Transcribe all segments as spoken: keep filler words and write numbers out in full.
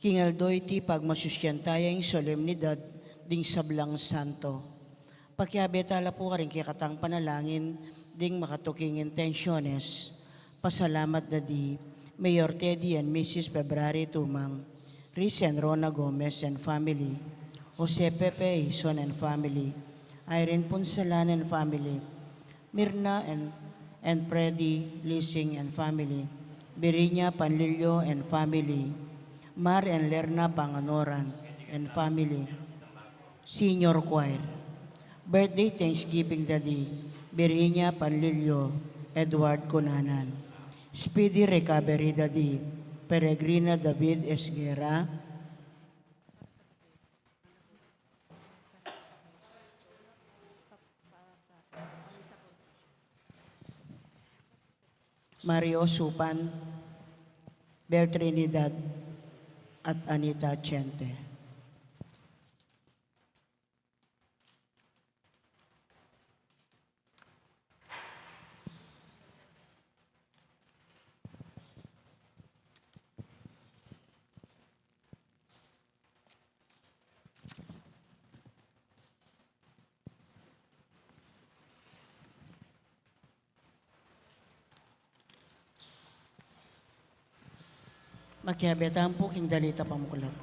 King aldo iti pagmasusyan ta ya ing solemnidad ding sablang santo. Pakiabe ta la pu karing kekatang panalangin ding makatuking intensyones. Pasalamat da di Mayor Teddy and Missus February Tumang, Riz and Rona Gomez and family, Jose Pepe Ison and family, Irene Punsalan and family, Mirna and, and Freddy Lising and family, Biriña Panlilio and family, Mar and Lerna Panganoran and family, Senior Choir. Birthday Thanksgiving da di Biriña Panlilio, Edward Cunanan. Speedy recovery da di Peregrina David Esguerra, Mario Supan, Bel Trinidad, at Anita Chente. Makiabe tamu pu king dalit a pamuklat.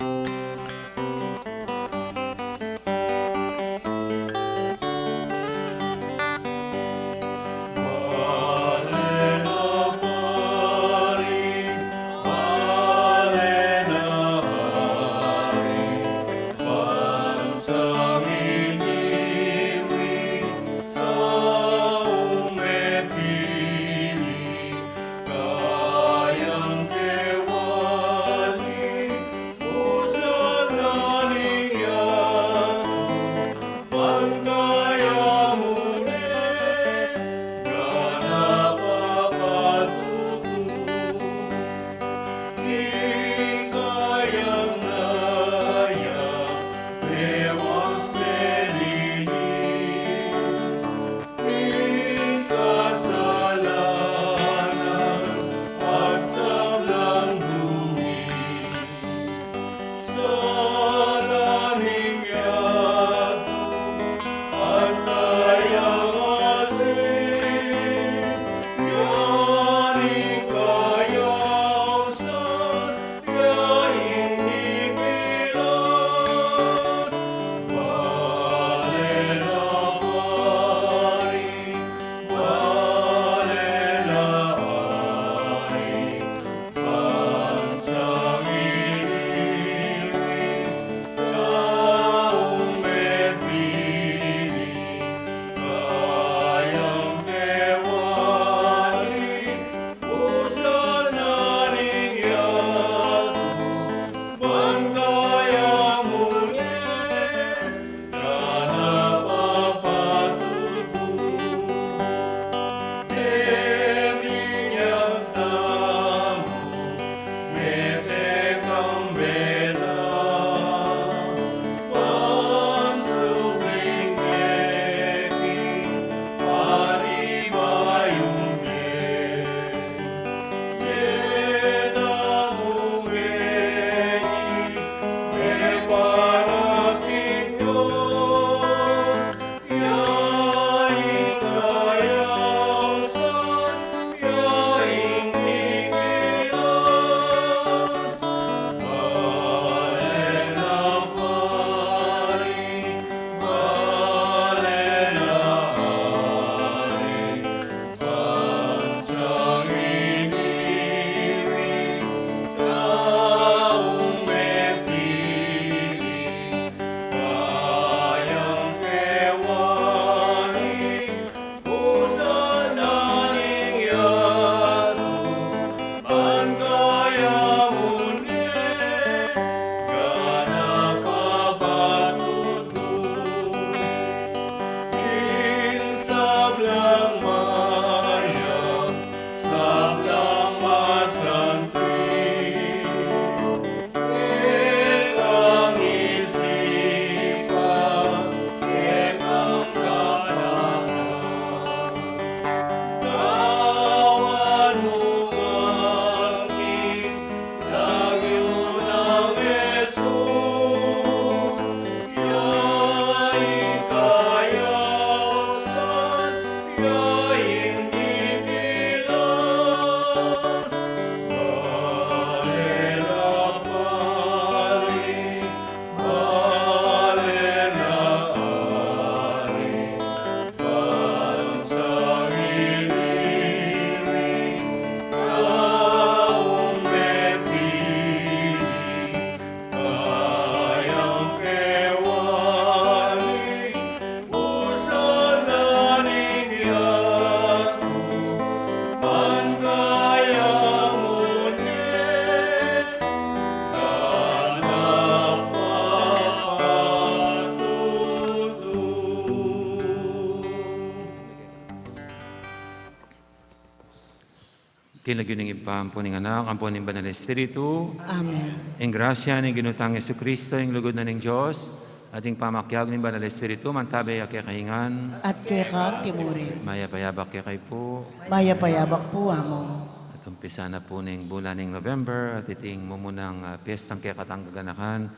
King lagyu ning Ibpa, ampo ning Anak, ampo ning Banal Espiritu. Amen. Ing grasya ning Ginu tang Jesucristo, ing lugud na ning Dios, at ing pamakiabe ning Banal Espiritu, mantabe ya kekayu ngan. At keka mu rin. Mayap a abak kekayu pu. Mayap a abak pu, Among. At umpisa na pu ning bulan ning November, at iti ing mumunang, ah, piyestang kekatang gaganakan,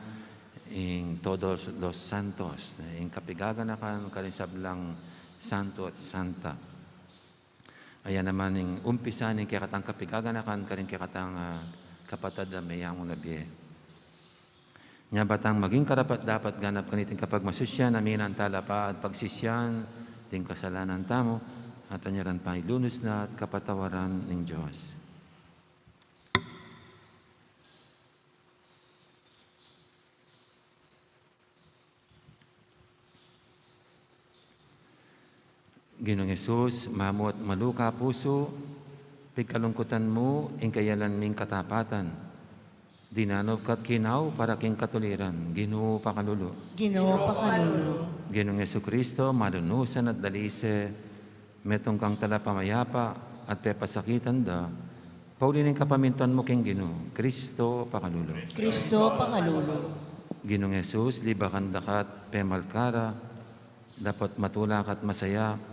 ing Todos los Santos, ing kapigaganakan karing sablang santo at santa. Aya naman ing umpisa ning kekatang kapigaganakan karing kekatang, ah, kapatad a meyangu na bie. Nya ba tang maging karapat-dapat ganap kaniting kapagmasusyan, aminan tala pa at pagsisian ding kasalanan tamu, at anyaran pa ilunus na at kapatawaran ning Dios. Ginung Jesus, mamu at maluka pusu, pigkalungkutan mu ing kayalan ming katapatan. Dinanup ka at kinawa para king katuliran, Ginu pakalulu. Ginu pakalulu. Ginung Jesucristo, malunusan at dalise, metung kang talapamayapa at pepasakitan da, pauli ning kapamintuan mu king Ginu, Cristo pakalulu. Cristo pakalulu. Ginung Jesus, libakan da ka at pemalkara, dapot matula ka at masaya,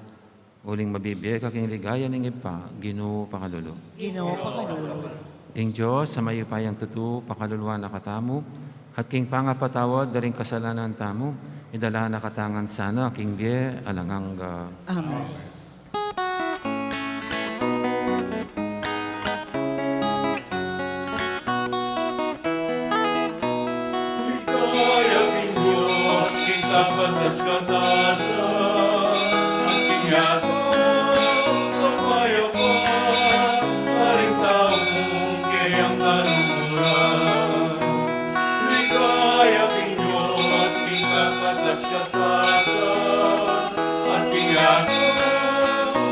uling mabibie ka king ligaya ning Ibpa, Ginu pakalulu. Ginu pakalulu. Ing Dios a mayupayang tutu, pakaluluan na katamu, at king pangapatawad da ring kasalanan tamu, idala na katamu ngan sana king bie alang angga. Amen. Ligaya ning Dios, king kapatas-katasan, at king yatu, kapayapan, karing taung keyang kaluguran. Ligaya ning Dios, king kapatas-katasan, at king yatu,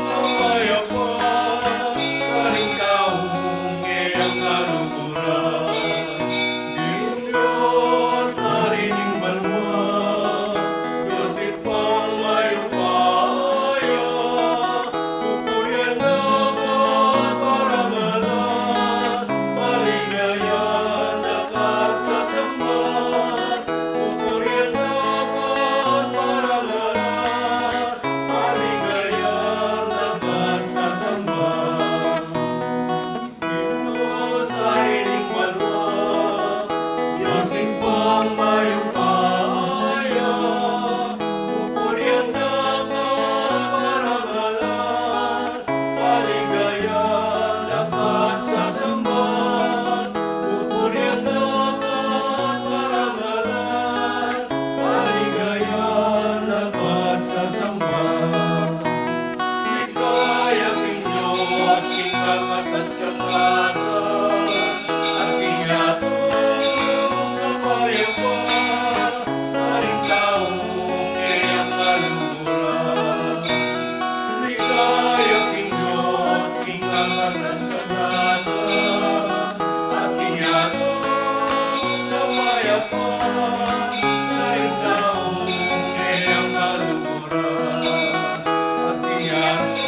kapayapan, karing taung keyang kaluguran. Ing Dios, Ari ning banua, Dios Ibpang mayupaya, pupurian da ka at parangalan, paligayan da ka at sasamban, pupurian da ka at parangalan, paligayan da ka at sasamban. Dios, Ari ning banua, Dios Ibpang mayupaya, pupurian da ka at parangalan, paligayan da ka at sasamban, pupurian da ka at parangalan, paligayan da ka at sasamban. Ligaya ning Dios, king kapatas-katasan, at king yatu, kapayapan, karing taung keyang kaluguran. Ligaya ning Dios, king kapatas-katasan, at king yatu, kapayapan, karing taung keyang kaluguran. At king yatu,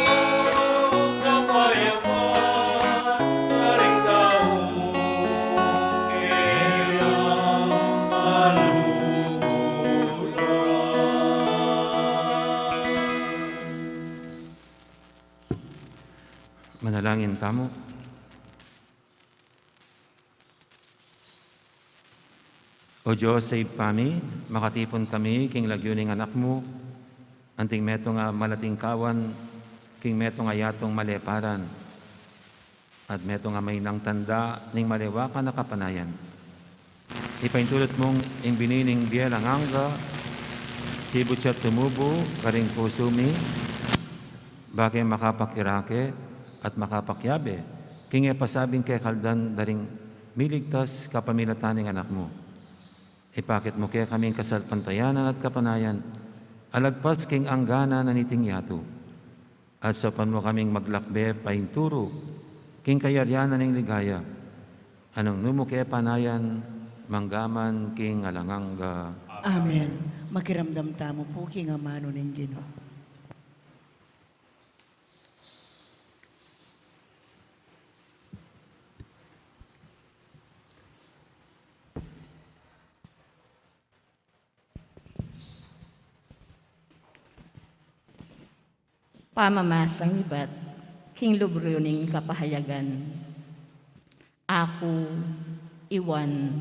kapayapan, karing taung keyang kaluguran. Manalangin tamu. O Dios a Ibpa mi, makatipun kami king lagyu ning Anak mu, anting metung a malatingkawan king metung a yatung maleparan, at metung a mainang tanda ning malewakan a kapanayan. Ipaintulud mung ing bini ning bie alang angga, sibut ya tumubu karing pusu mi, ba ke makapakirake at makapakiabe king e pasabing kekaldan da ring miligtas kapamilatan ning Anak mu. Ipakit mu kekami ing kasalpantayanan at kapanayan a lagpas king angganan na niting yatu. At saupan mu kaming maglakbe painturu king kayarian na ning ligaya, a nung nu mu ke panayan, mangga man king alang angga. Amen. Makiramdam tamu pu king amanu ning Ginu. Pamamasang ibat king libru ning Kapahayagan. Aku, i Juan,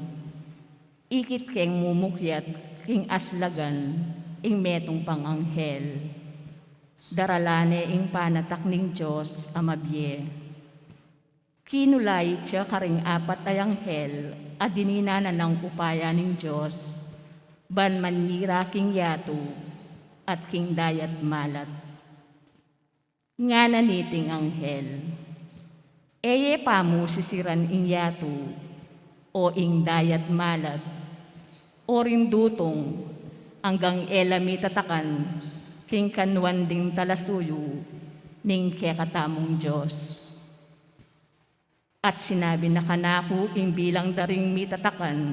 ikit keng mumukyat king aslagan ing metung pang anghel. Darala ne ing panatak ning Dios a mabie. Kinulait ya karing apat a anghel a dininan nang upaya ning Dios ban manyira king yatu at king dayat malat. Ngana niting anghel, "E ye pamusisiran ing yatu, o ing dayat malat, o ring dutung, anggang e la mitatakan king kanuan ding talasuyu ning kekatamung Dios." At sinabi na kanaku ing bilang da ring mitatakan,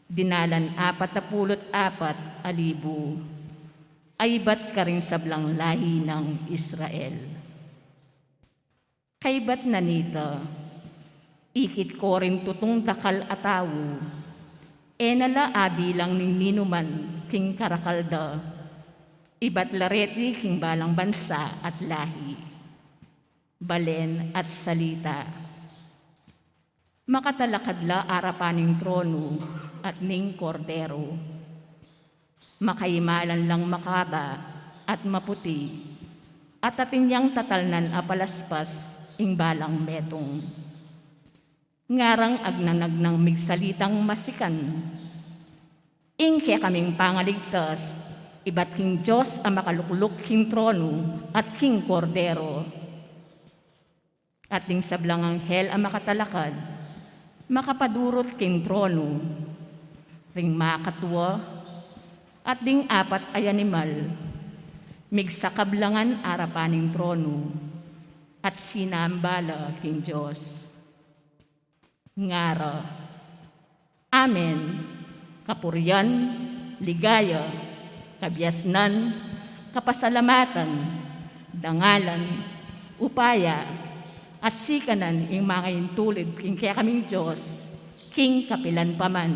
dinalan apat a pulu't apat a libu, a ibat karing sablang lahi nang Israel. Kaibat na nita, ikit ku ring tutung dakal a tau, e na la abilang ning ninuman king karakal da, ibat la reti king balang bansa at lahi, balen at salita. Makatalakad la arapan ning tronu at ning Kordero. Makaimalan lang makaba at maputi, at atin yang tatalnan a palaspas ing balang metung. Ngarang agnanagnang migsalitang masikan, "Ing kekaming pangaligtas ibat king Dios a makalukluk king tronu at king Kordero." At ding sablang anghel a makatalakad, makapadurut king tronu, ring makatua, at ding apat a animal, migsakablangan arapan ning tronu, at sinamba la king Dios. Ngara, "Amen. Kapurian, ligaya, kabiasnan, kapasalamatan, dangalan, upaya, at sikanan ing mangaintulid king kekaming Dios, king kapilan pa man.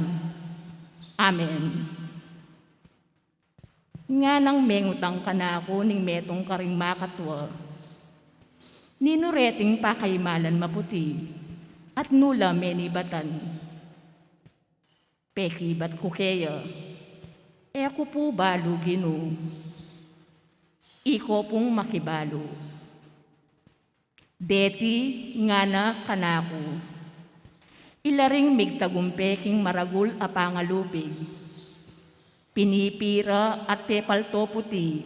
Amen." Nganang mengutang kanaku ning metung karing makatua, "Ninu reting pakaimalan maputi, at nu la menibatan?" Pekibat ku keya, "E ku pu balu, Ginu. Iko pung makibalu." Deti ngana kanaku, "Ila ring migtagumpe king maragul a pangalupig, pinipi ra at pepalto puti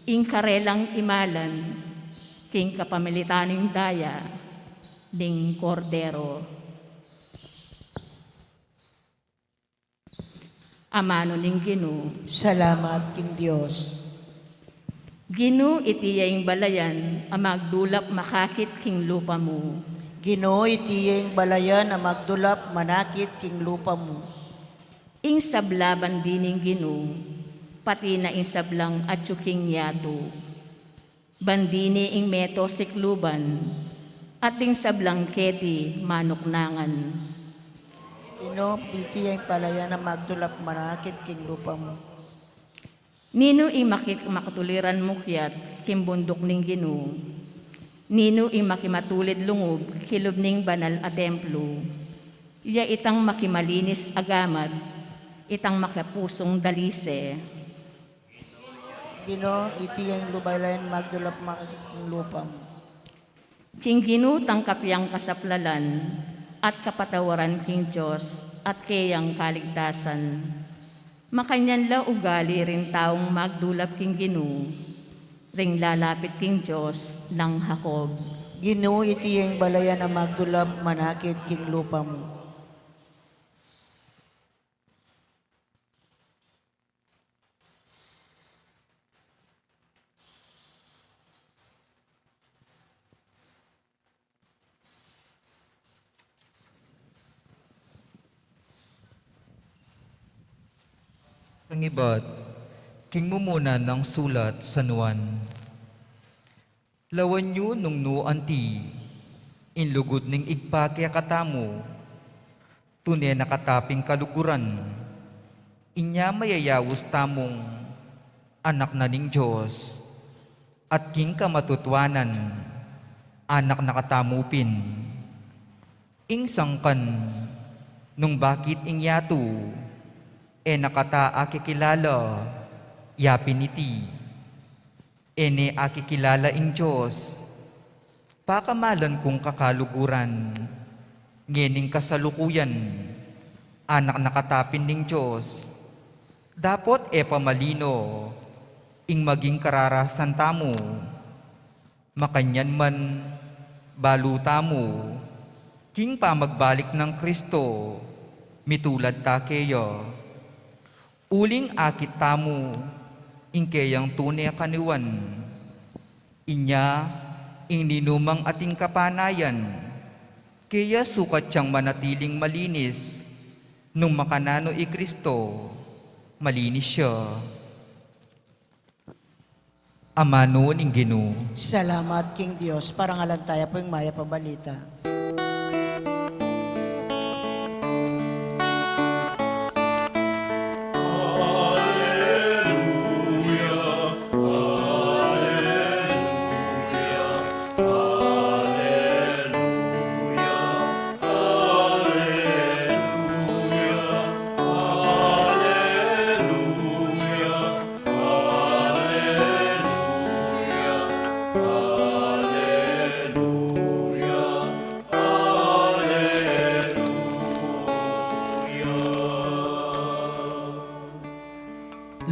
ing karelang imalan king kapamilitan ning daya ning Kordero." Amanu ning Ginu. Salamat king Dios. Ginu, iti ya ing balayan a magdulap makakit king lupa mu. Ginu, iti ya ing balayan a magdulap manakit king lupa mu. Ing sabla bandi ning Ginu, pati na ing sablang atyu king yatu. Bandi ne ing meto sikluban, at ding sablang keti manuknangan. Ginu, iti ya ing balayan a magdulap manakit king lupa mu. Ninu ing maki-, makatuliran mukyat king bunduk ning Ginu? Ninu ing makimatulid lungub king lub ning banal a templo? Ya itang makimalinis a gamat, itang makapusung dalise. Ginu, iti ya ing balayan a magdulap manakit king lupa mu. King Ginu tangkap yang kasaplalan at kapatawaran king Dios at keyang kaligtasan. Makanyan la ugali ring taung magdulap king Ginu, ring lalapit king Dios nang Jacob. Ginu, iti ya ing balayan a magdulap manakit king lupa mu. Pangibat king mumuna nang sulat San Juan. Lawan yu nung nu anti ing lugud ning Ibpa kekatamu, tune na kataping kaluguran, inya mayayaus tamung anak na ning Dios. at king kamatutuanan, anak na katamu pin. Ing sangkan, nung bakit ing yatu, e na kata akikilala, ya pin iti, e ne akikilala ing Dios. Pakamalan kung kakaluguran, ngening kasalukuyan, anak na kata pin ning Dios, dapot e pa malino ing maging kararasan tamu. Makanyan man, balu tamu, king pamagbalik nang Kristo, mitulad ta keya. Uling akit tamu ing keyang tune kaniwan. Inya, ing ninumang ating kapanayan, keya sukat yang manatiling malinis, nung makananu i Kristo, malinis ya. Amanu ning Ginu. Salamat king Dios. Parangalan taya pu ing Mayap a Balita.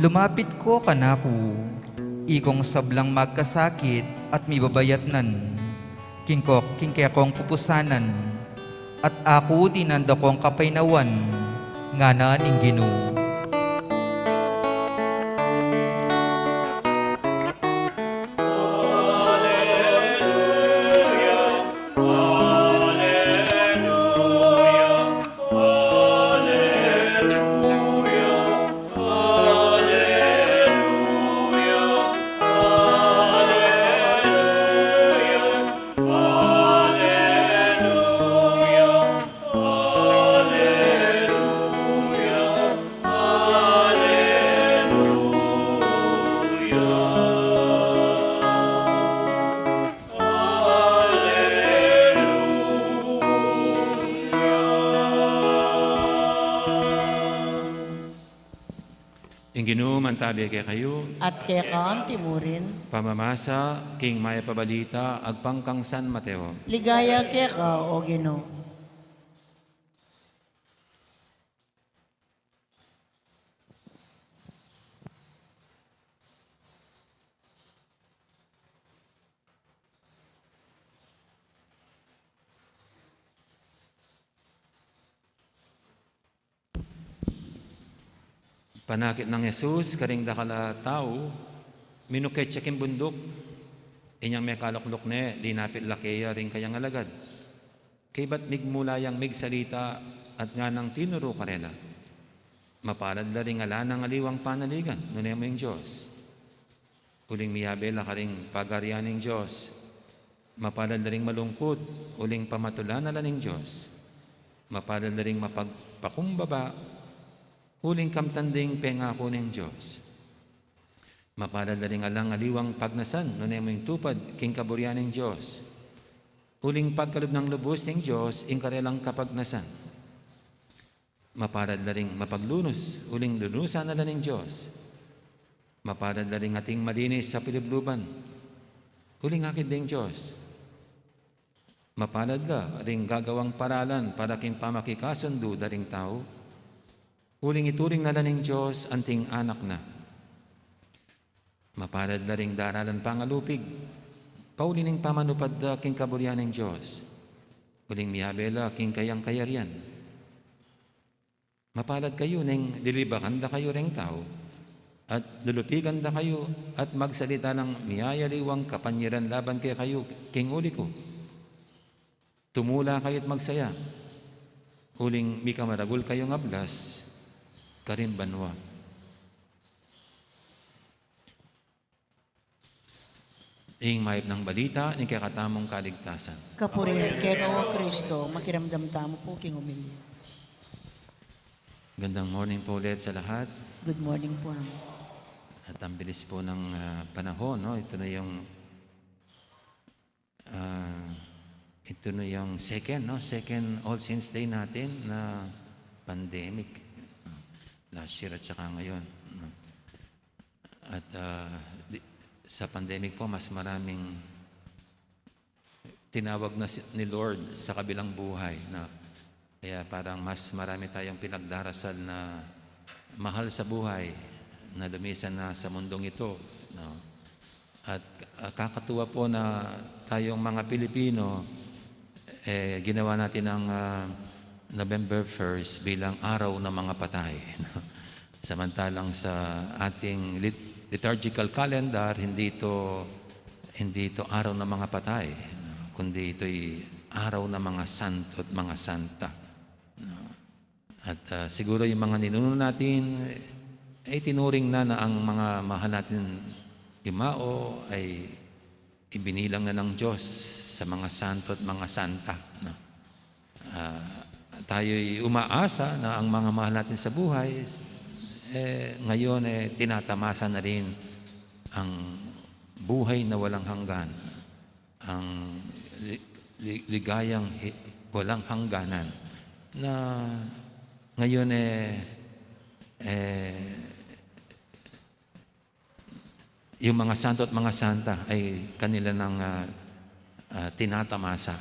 Lumapit ko kanaku, ikong sablang magkasakit at mibabayatnan, king ko-, king kekong pupusanan, at aku dinan da kong kapaynawan, ngana ning Ginu. Ing Ginu mantabi kekayu. At keka mu rin. Pamamasa king Mayap a Balita agpang kang San Mateo. Ligaya keka, o Ginu. Panakit nang Jesus karing dakal a tau, minuket ya king bunduk. Inyang mekalukluk ne, linapit la keya ring kayang alagad, kaybat migmula yang migsalita at nganang tinuru karela, "Mapalad la ring ala nang aliwang panaligan, nune mu ing Dios. Uling miyabe la karing pagarian ning Dios. Mapalad la ring malungkut, uling pamatulan na la ning Dios. Mapalad la ring mapagpakumbaba, uling kamtan ding pengaku ning Dios. Mapalad la ring alang aliwang pagnasan, nune mu ing tupad king kaburian ning Dios. Uling pagkalub nang lubus ning Dios ing karelang kapagnasan. Mapalad la ring mapaglunus, uling lunusan na la ning Dios. Mapalad la ring ating malinis a pilubluban, uling akit ding Dios. Mapalad la ring gagawang paralan para king pamakikasundu da ring tau, uling ituring na la ning Dios anting anak na. Mapalad la ring daralan pangalupig, pauli ning pamanupad da king kaburian ning Dios. Uling miyabe la king kayang kayarian. Mapalad kayu neng lilibakan da kayu ring tau, at lulupigan da kayu, at magsalita lang miyayaliwang kapanyaran laban kekayu king uli ku. Tumula kayu't magsaya, uling mikamaragul kayung ablas karing banua." Ing mayap nang balita ning kekatamung kaligtasan. Kapurian keka, o Kristo. Makiramdam tamu pu king umilya. Gandang morning po ulit sa lahat. Good morning po, Ama. At ang bilis po ng, ah, panahon, no? Ito na yung, ah, ito na yung second, no? Second All Saints Day natin na pandemic. Last year at saka ngayon, no? At, ah, di-, sa pandemic po, mas maraming tinawag na si, ni Lord sa kabilang buhay, no? Kaya parang mas marami tayong pinagdarasal na mahal sa buhay na lumisan na sa mundong ito, no? At, ah, kakatuwa po na tayong mga Pilipino, eh, ginawa natin ang, ah, November first bilang araw ng mga patay, no? Samantalang sa ating lit-, liturgical calendar, hindi ito, hindi ito araw ng mga patay, no? Kundi ito'y araw ng mga santo at mga santa, no? At, ah, siguro yung mga ninuno natin, eh, tinuring na na ang mga mahal natin yumao ay ibinilang na ng Diyos sa mga santo at mga santa, no? Ah, tayo'y umaasa na ang mga mahal natin sa buhay, eh, ngayon, eh, tinatamasa na rin ang buhay na walang hanggan, ang li-, li-, ligayang hi-, walang hangganan na ngayon, eh, eh, yung mga santo at mga santa ay kanila nang, ah, ah, tinatamasa.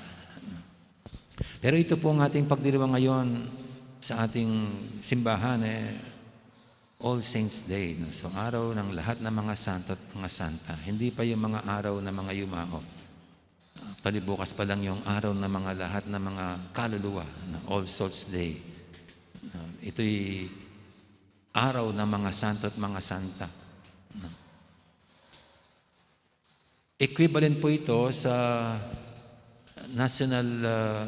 Pero ito pong ating pagdiriwang ngayon sa ating simbahan, eh, All Saints Day, no? So, araw ng lahat ng mga santo at mga santa. Hindi pa yung mga araw ng mga yumao. Actually, bukas pa lang yung araw ng mga lahat ng mga kaluluwa, no? All Souls Day. No? Ito'y araw ng mga santo at mga santa, no? Equivalent po ito sa national, ah,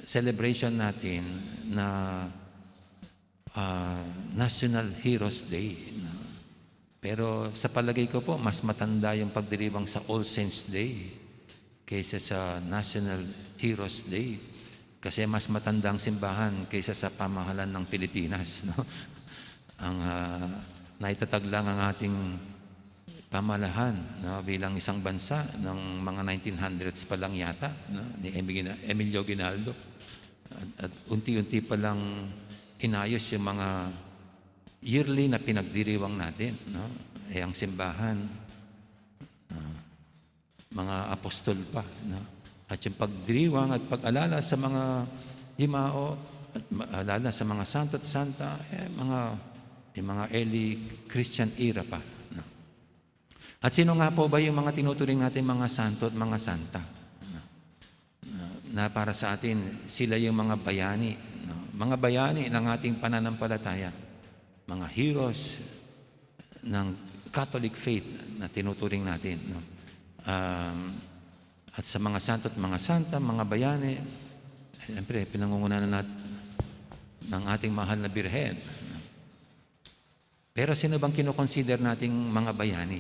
celebration natin na, ah, National Heroes Day, no? Pero sa palagay ko po, mas matanda yung pagdiriwang sa All Saints Day kaysa sa National Heroes Day. Kasi mas matanda ang simbahan kaysa sa pamahalan ng Pilipinas, no? Ang, ah, naitatag lang ang ating pamahalaan, no, bilang isang bansa ng mga nineteen hundreds pa lang yata, no, ni Emi-, Emilio Aguinaldo. At, at unti-unti pa lang inayos yung mga yearly na pinagdiriwang natin, no? Eh, ang simbahan, ah, mga apostol pa, no? At yung pagdiriwang at pag-alala sa mga yumao at ma-, alala sa mga santo at santa, eh, mga, yung mga early Christian era pa, no? At sino nga po ba yung mga tinuturing natin mga santo at mga santa? No? Na para sa atin, sila yung mga bayani, no? Mga bayani ng ating pananampalataya, mga heroes ng Catholic faith na tinuturing natin, no? Um, at sa mga santo at mga santa, mga bayani, siyempre, pinangungunahan nat-, ng ating mahal na Birhen. Pero sino bang kinokonsider nating mga bayani?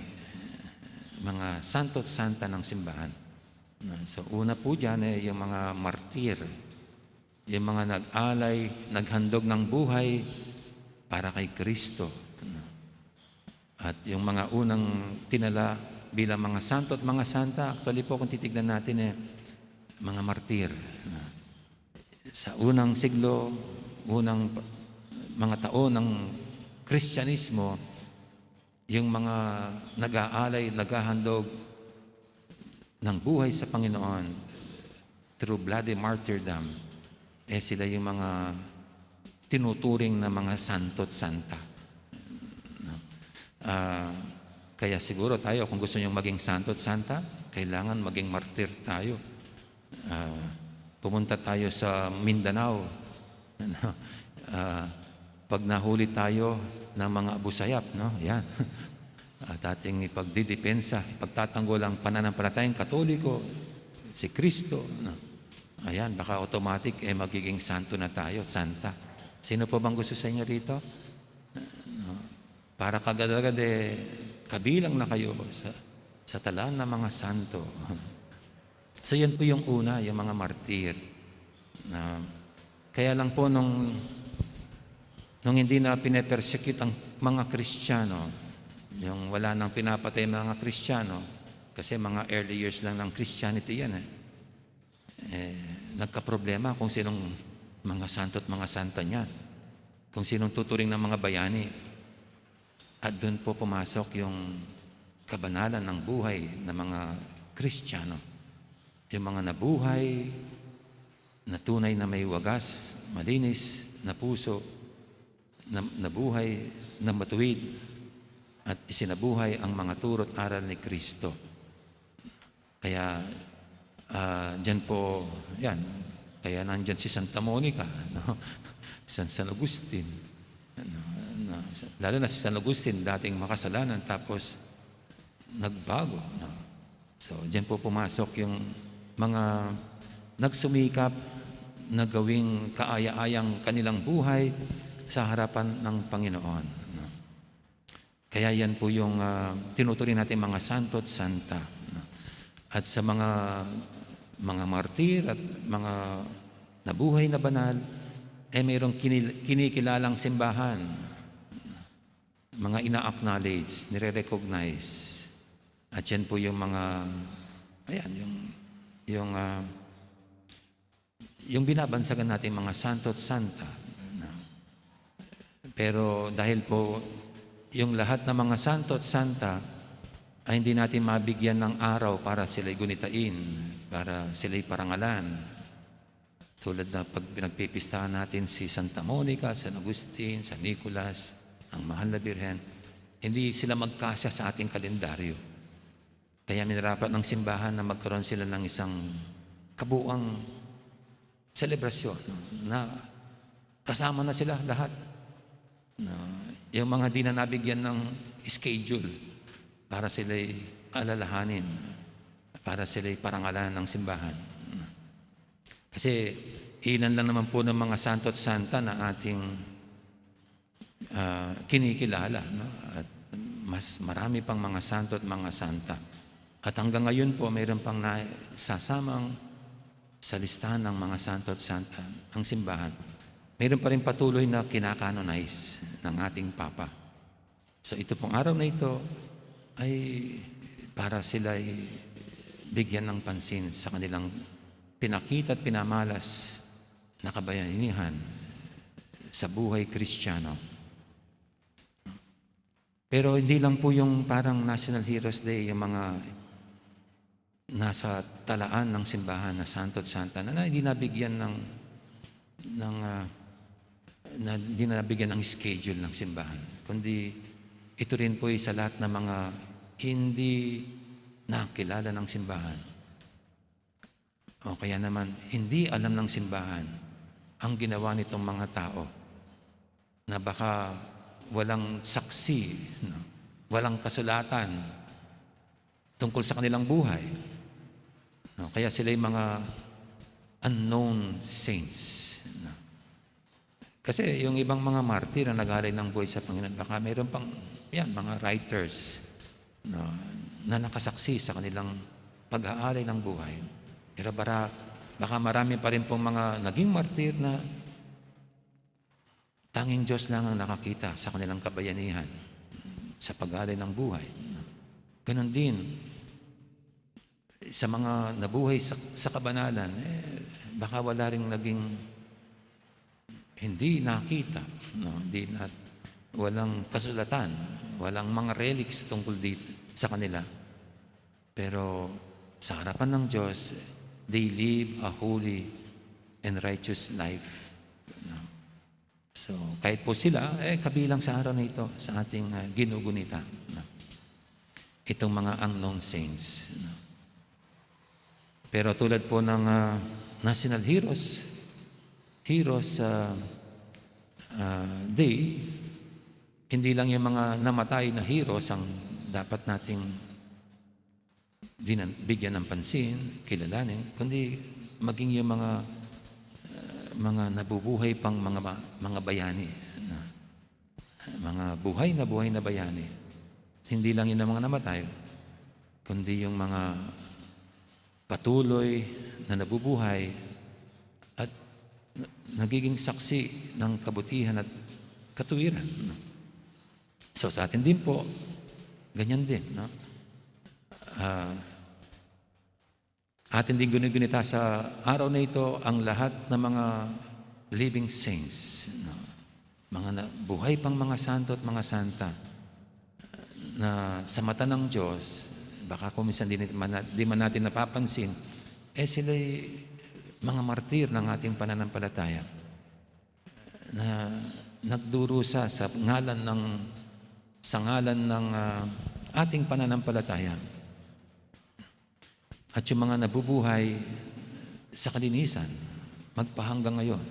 Mga santo at santa ng simbahan. Na, sa una po dyan, eh, yung mga martir, yung mga nag-alay, naghandog ng buhay para kay Kristo. At yung mga unang tinala bilang mga santo at mga santa, actually po, kung titignan natin, eh, mga martir. Sa unang siglo, unang pa-, mga taon ng Kristyanismo, yung mga nag-aalay, naghahandog ng buhay sa Panginoon through bloody martyrdom, eh, sila yung mga tinuturing na mga santo at santa. No? Ah, kaya siguro tayo, kung gusto niyong maging santo at santa, kailangan maging martir tayo. Ah, pumunta tayo sa Mindanao. Ano? Ah, pag nahuli tayo ng mga Abu Sayyaf, no? Yan. At ating ipagdidepensa, ipagtatanggol ang pananampalatayang Katoliko, si Kristo, no? Ayan, baka automatic, eh, magiging santo na tayo, santa. Sino po bang gusto sa inyo rito? No? Para kagad-agad, eh, kabilang na kayo sa, sa talaan ng mga santo. So, yun po yung una, yung mga martir. Na, kaya lang po nung, nung hindi na pine-persecute ang mga Kristiyano, Yung wala nang pinapatay mga Kristiyano, kasi mga early years lang ng Christianity yan eh. Eh, nagkaproblema kung sinong mga santo at mga santa niyan. Kung sinong tuturing ng mga bayani. At dun po pumasok yung kabanalan ng buhay ng mga Kristiyano. Yung mga nabuhay na tunay na may wagas, malinis na puso, na, nabuhay na matuwid, at isinabuhay ang mga turo't aral ni Kristo. Kaya, ah, diyan po, yan. Kaya nandiyan si Santa Monica, no? San, San Agustin. Ano, na, lalo na si San Agustin, dating makasalanan, tapos nagbago, no? So, diyan po pumasok yung mga nagsumikap na gawing kaaya-ayang kanilang buhay sa harapan ng Panginoon, no? Kaya yan po yung, ah, tinuturing natin mga santo at santa, no? At sa mga, mga martir at mga nabuhay na banal, eh, mayroong kinil-, kinikilalang simbahan, mga ina-acknowledge, nire-recognize. At yan po yung mga, ayan, yung, yung, ah, yung binabansagan nating mga santo at santa, no? Pero dahil po yung lahat ng mga santo at santa ay hindi natin mabigyan ng araw para sila'y gunitain, para sila'y parangalan. Tulad na pag pinagpipistahan natin si Santa Monica, San Agustin, San Nicolas, ang Mahal na Birhen, hindi sila magkasya sa ating kalendaryo. Kaya minarapat ng simbahan na magkaroon sila ng isang kabuang selebrasyon, no? Na kasama na sila lahat. No? Yung mga di na nabigyan ng schedule para sila'y alalahanin, para sila'y parangalan ng simbahan. Kasi ilan lang naman po ng mga santo at santa na ating, ah, kinikilala, no? At mas marami pang mga santo at mga santa. At hanggang ngayon po, mayroon pang nasasamang sa listahan ng mga santo at santa ang simbahan. Mayroon pa rin patuloy na kinakanonize ng ating Papa. So, ito pong araw na ito ay para sila'y bigyan ng pansin sa kanilang pinakita at pinamalas na kabayanihan sa buhay Kristiyano. Pero hindi lang po yung parang National Heroes Day, yung mga nasa talaan ng simbahan na santo at santa na, na hindi nabigyan ng, ng, ah, na hindi nabigyan ng schedule ng simbahan, kundi ito rin po ay sa lahat ng mga hindi nakilala ng simbahan. O kaya naman, hindi alam ng simbahan ang ginawa nitong mga tao na baka walang saksi, no? Walang kasulatan tungkol sa kanilang buhay. No? Kaya sila'y mga unknown saints. No? Kasi yung ibang mga martir na nag-alay ng buhay sa Panginoon, baka mayroon pang, yan, mga writers, no, na nakasaksi sa kanilang pag-aalay ng buhay. Pero bara, baka marami pa rin pong mga naging martir na tanging Diyos lang ang nakakita sa kanilang kabayanihan sa pag-aalay ng buhay. Ganon din, sa mga nabuhay sa, sa kabanalan, eh, baka wala ring naging hindi nakita, no? Hindi na, walang kasulatan, walang mga relics tungkol dito sa kanila. Pero sa harapan ng Diyos, they live a holy and righteous life. No? So, kahit po sila, eh, kabilang sa araw na ito, sa ating, ah, ginugunita, no? Itong mga unknown saints, no? Pero tulad po ng, ah, National Heroes, Heroes, ah, ah, Day, hindi lang yung mga namatay na heroes ang dapat nating dinan-, bigyan ng pansin, kilalanin, kundi maging yung mga, ah, mga nabubuhay pang mga ba-, mga bayani, na mga buhay na buhay na bayani. Hindi lang yun ang mga namatay, kundi yung mga patuloy na nabubuhay at na-, nagiging saksi ng kabutihan at katuwiran. So, sa atin din po, Ganyan din, no? Ah, atin ding guni-gunita sa araw na ito ang lahat ng mga living saints, no? Mga na, buhay pang mga santo at mga santa na sa mata ng Diyos, baka kung minsan di, man, di man natin napapansin, eh sila'y mga martir ng ating pananampalataya na nagdurusa sa ngalan ng, sa ngalan ng, ah, ating pananampalataya. At yung mga nabubuhay sa kalinisan, magpahanggang ngayon.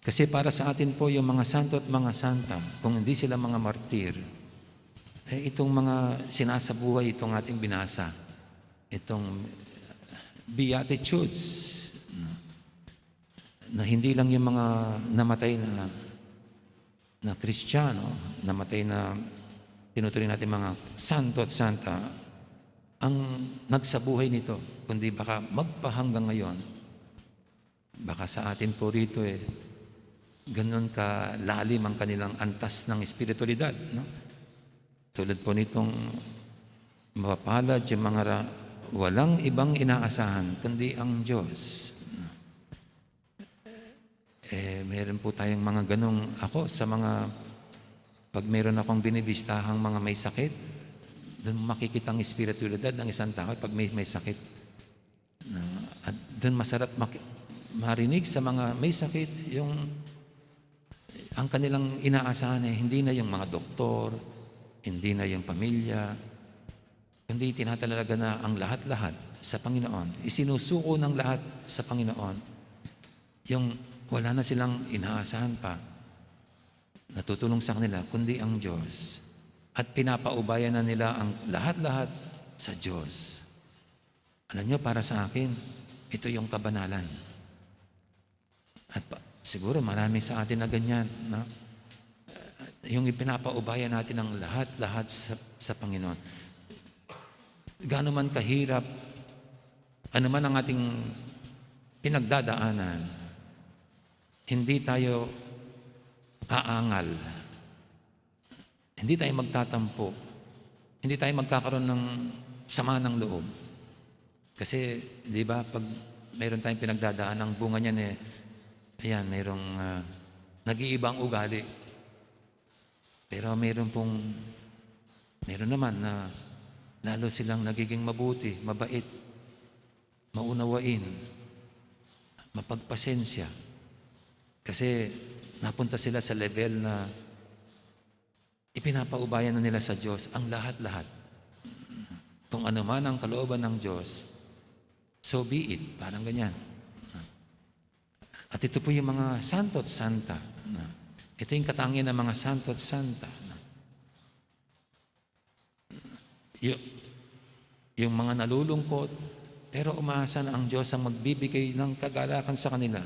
Kasi para sa atin po, yung mga santo at mga santa, kung hindi sila mga martir, eh, itong mga sinasabuhay, itong ating binasa, itong Beatitudes, na hindi lang yung mga namatay na, na Kristiyano, namatay na tinuturing natin mga santo at santa, ang nagsabuhay nito, kundi baka magpahanggang ngayon. Baka sa atin po rito, eh, ganun kalalim ang kanilang antas ng espiritualidad, no? Tulad po nitong mapapalad yung mga ra-, walang ibang inaasahan kundi ang Diyos. Eh, meron po tayong mga ganong, ako, sa mga, pag meron akong binibistahang mga may sakit, dun makikita ang espiritualidad ng isang tao pag may, may sakit. Na, at dun masarap maki-, marinig sa mga may sakit yung ang kanilang inaasahan ay hindi na yung mga doktor, hindi na yung pamilya, kundi tinatalaga na ang lahat-lahat sa Panginoon. Isinusuko ng lahat sa Panginoon. Yung wala na silang inaasahan pa, natutulong sa kanila, kundi ang Diyos. At pinapaubayan na nila ang lahat-lahat sa Diyos. Alam niyo, para sa akin, ito yung kabanalan. At pa, siguro marami sa atin na ganyan, no? Yung ipinapaubaya natin ang lahat-lahat sa, sa Panginoon. Gaano man kahirap, ano man ang ating pinagdadaanan, hindi tayo aangal. Hindi tayo magtatampo. Hindi tayo magkakaroon ng sama ng loob. Kasi, di ba, pag mayroon tayong pinagdadaan, ang bunga niyan eh, ayan, mayroong, ah, nag-iiba ang ugali. Pero mayroon pong, mayroon naman na lalo silang nagiging mabuti, mabait, maunawain, mapagpasensya. Kasi napunta sila sa level na ipinapaubaya na nila sa Diyos ang lahat-lahat. Kung ano man ang kalooban ng Diyos, so be it. Parang ganyan. At ito po yung mga santo at santa. Ito yung katangian ng mga santo at santa. Yu-, yung mga nalulungkot, pero umaasa na ang Diyos ang magbibigay ng kagalakan sa kanila.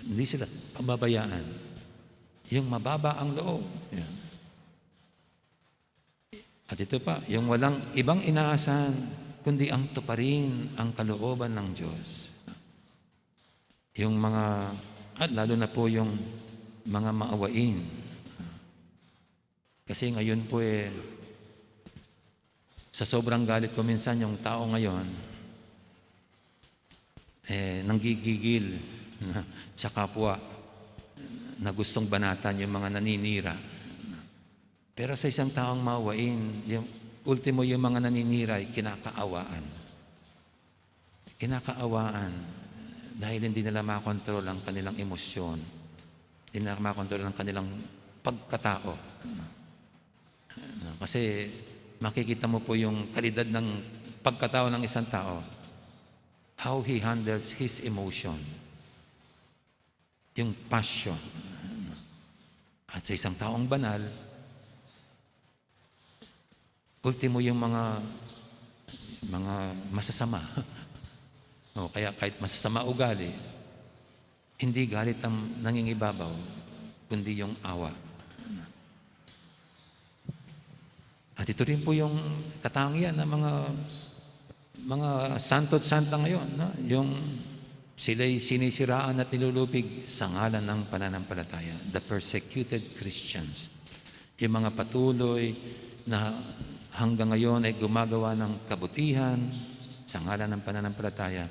Hindi sila pababayaan. Yung mababa ang loob. Yan. At ito pa, yung walang ibang inaasahan, kundi ang tuparin ang kalooban ng Diyos. Yung mga, at lalo na po yung mga maawain. Kasi ngayon po eh, sa sobrang galit ko minsan yung tao ngayon, eh, nanggigigil sa kapwa na gustong banatan yung mga naninira. Pero sa isang taong maawain, yung ultimo yung mga naninira ay kinakaawaan. Kinakaawaan dahil hindi nila makontrol ang kanilang emosyon. Hindi nila makontrol ang kanilang pagkatao. Kasi makikita mo po yung kalidad ng pagkatao ng isang tao. How he handles his emotion. Yung passion. At sa isang taong banal, ultimo yung mga, mga masasama. O kaya kahit masasama ugali, hindi galit ang nangingibabaw, kundi yung awa. At ito rin po yung katangian ng mga, mga santo at santa ngayon, no? Yung sila'y sinisiraan at nilulupig sa ngalan ng pananampalataya, the persecuted Christians. Yung mga patuloy na hanggang ngayon ay gumagawa ng kabutihan sa ngalan ng pananampalataya,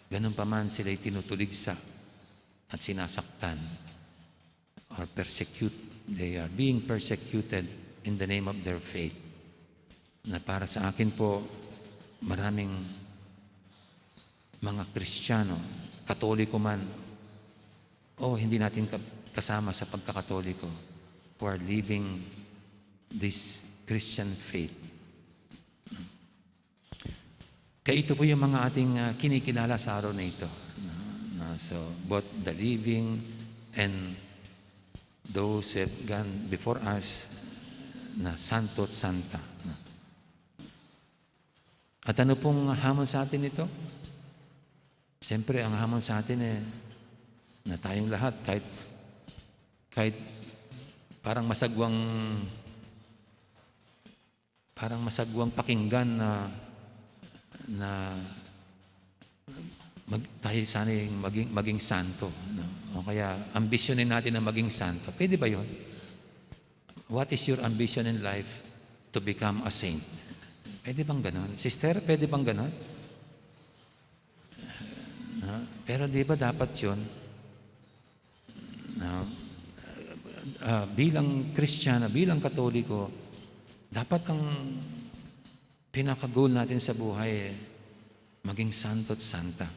ganun pa man sila'y tinutuligsa at sinasaktan or persecute. They are being persecuted in the name of their faith. Na para sa akin po, maraming mga Kristiyano, Katoliko man o hindi natin ka-, kasama sa pagkakatoliko, who are living this Christian faith. Kaya ito po yung mga ating, ah, kinikilala sa araw na ito. Na, na, so, both the living and those who have gone before us, na santo at santa. Na. At ano pong hamon sa atin ito? Siyempre, ang hamon sa atin, eh, na tayong lahat, kahit, kahit parang masagwang, parang masagwang pakinggan na, na mag-, tayo sana'y maging, maging santo, no? O kaya, ambisyonin natin na maging santo. Pwede ba yun? What is your ambition in life? To become a saint. Pwede bang ganon? Sister, pwede bang ganon? No? Pero di ba dapat yun? No? Ah, bilang Kristiyano, bilang Katoliko, dapat ang pinaka-goal natin sa buhay, eh, maging santo at santa.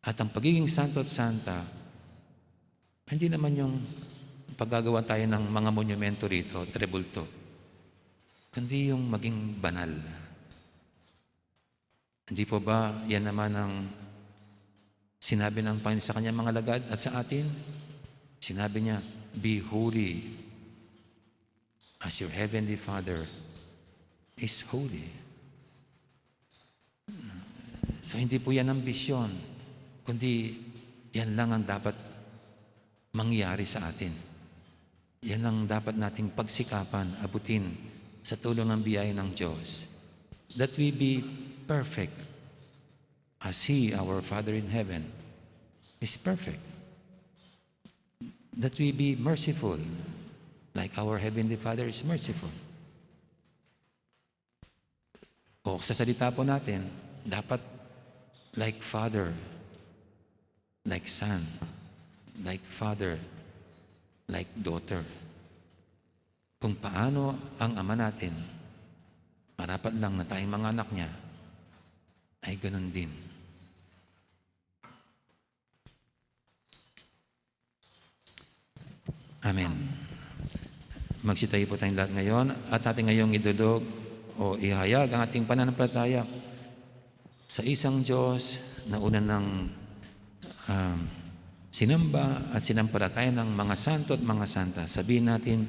At ang pagiging santo at santa, hindi naman yung paggagawa tayo ng mga monumento rito, rebulto, kundi yung maging banal. Hindi po ba yan naman ang sinabi ng Panginoon sa kanyang mga lagad at sa atin? Sinabi niya, "Be holy as your heavenly Father is holy." So, hindi po yan ang bisyon, kundi yan lang ang dapat mangyari sa atin. Yan ang dapat nating pagsikapan, abutin sa tulong ng biyaya ng Diyos. That we be perfect as He, our Father in Heaven, is perfect. That we be merciful like our Heavenly Father is merciful. O sa salita po natin, dapat like father, like son, like father, like daughter. Kung paano ang ama natin, marapat lang na tayong mga anak niya, ay ganun din. Amen. Magsitayo po tayong lahat ngayon at ating ngayong idulog o ihayag ang ating pananampalataya sa isang Diyos na una nang, um, sinamba at sinampalataya ng mga santo at mga santa. Sabihin natin,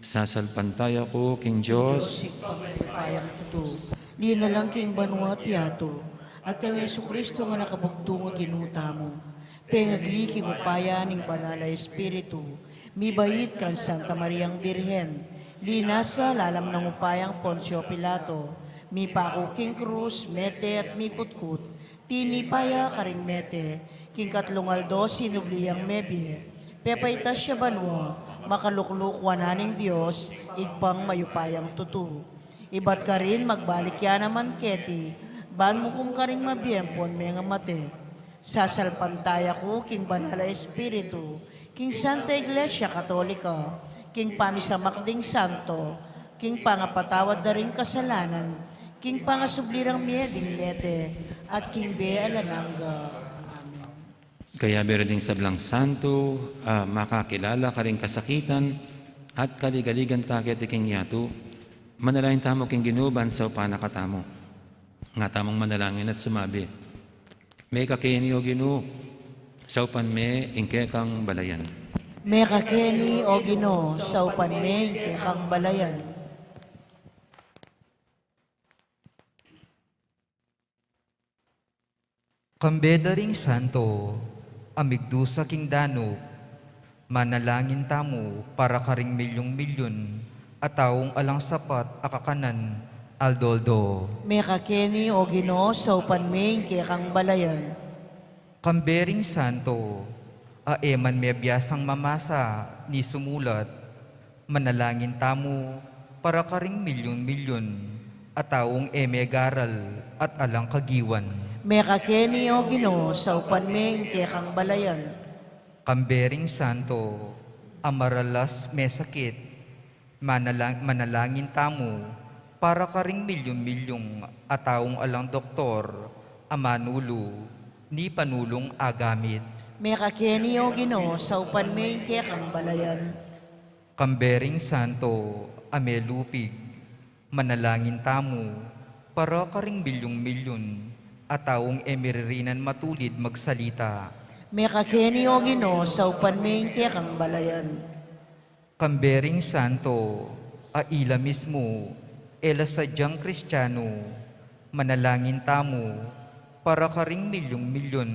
"Sasalpantaya ku king Diyos." Diyos, ing pamipayang tutu, linalang king banua at yatu, at kang Jesucristo a anak a bugtung a Ginu tamu. Pengagli king upaya ning Banal a Espiritu, mibait kang Santa Mariang Birhen, linasa lalam nang upayang Poncio Pilato, mipaku king krus, mete at mikutkut, tinipa ya karing mete, king katlung aldo sinubli yang mebie, pepaitas ya banua, makalukluk wanan ning Dios, Ibpang mayupayang tutu. Ibat karin magbalik ya naman keti, ban mukum karing mabie ampon mengamate. Sasalpantaya ku king Banal a Espiritu, king Santa Iglesia Katolika, king pamisamak ding santo, king pangapatawad da ring kasalanan, king pangasubli rang mie ding mete, at king bie alang angga. Amen. Kayabe ra ding sablang santo, ah, makakilala karing kasakitan at kaligaligan ta keti king yatu, manalangin tamu king Ginu ban saupan na katamu. Nga tamung manalangin at sumabi, "Mekakeni, O Ginu, saupan me ing kekang balayan." Mekakeni, O Ginu, saupan me ing kekang balayan. Kambe da ring santo a migdusa king danup, manalangin tamu para karing milyung-milyun a taung alang sapat a kakanan aldo-aldo. Mekakeni, O Ginu, saupan me ing kekang balayan. Kambe ring santo a e man mebiasang mamasa ni sumulat, manalangin tamu para karing milyun-milyun a taung e megaral at alang kagiwan. Mekakeni, O Ginu, saupan me ing kekang balayan. Kambe ring santo a maralas mesakit, manalang-, manalangin tamu para karing milyun-milyun a taung alang doktor a manulu ni panulung agamit. Mekakeni, O Ginu, saupan me ing kekang balayan. Kambe ring santo a melupig, manalangin tamu para karing milyun-milyun a taung e miririnan matulid magsalita. Mekakeni, O Ginu, saupan me ing kekang balayan. Kambe ring santo a ila mismu e la sadyang Kristianu, manalangin tamu para karing milyun-milyun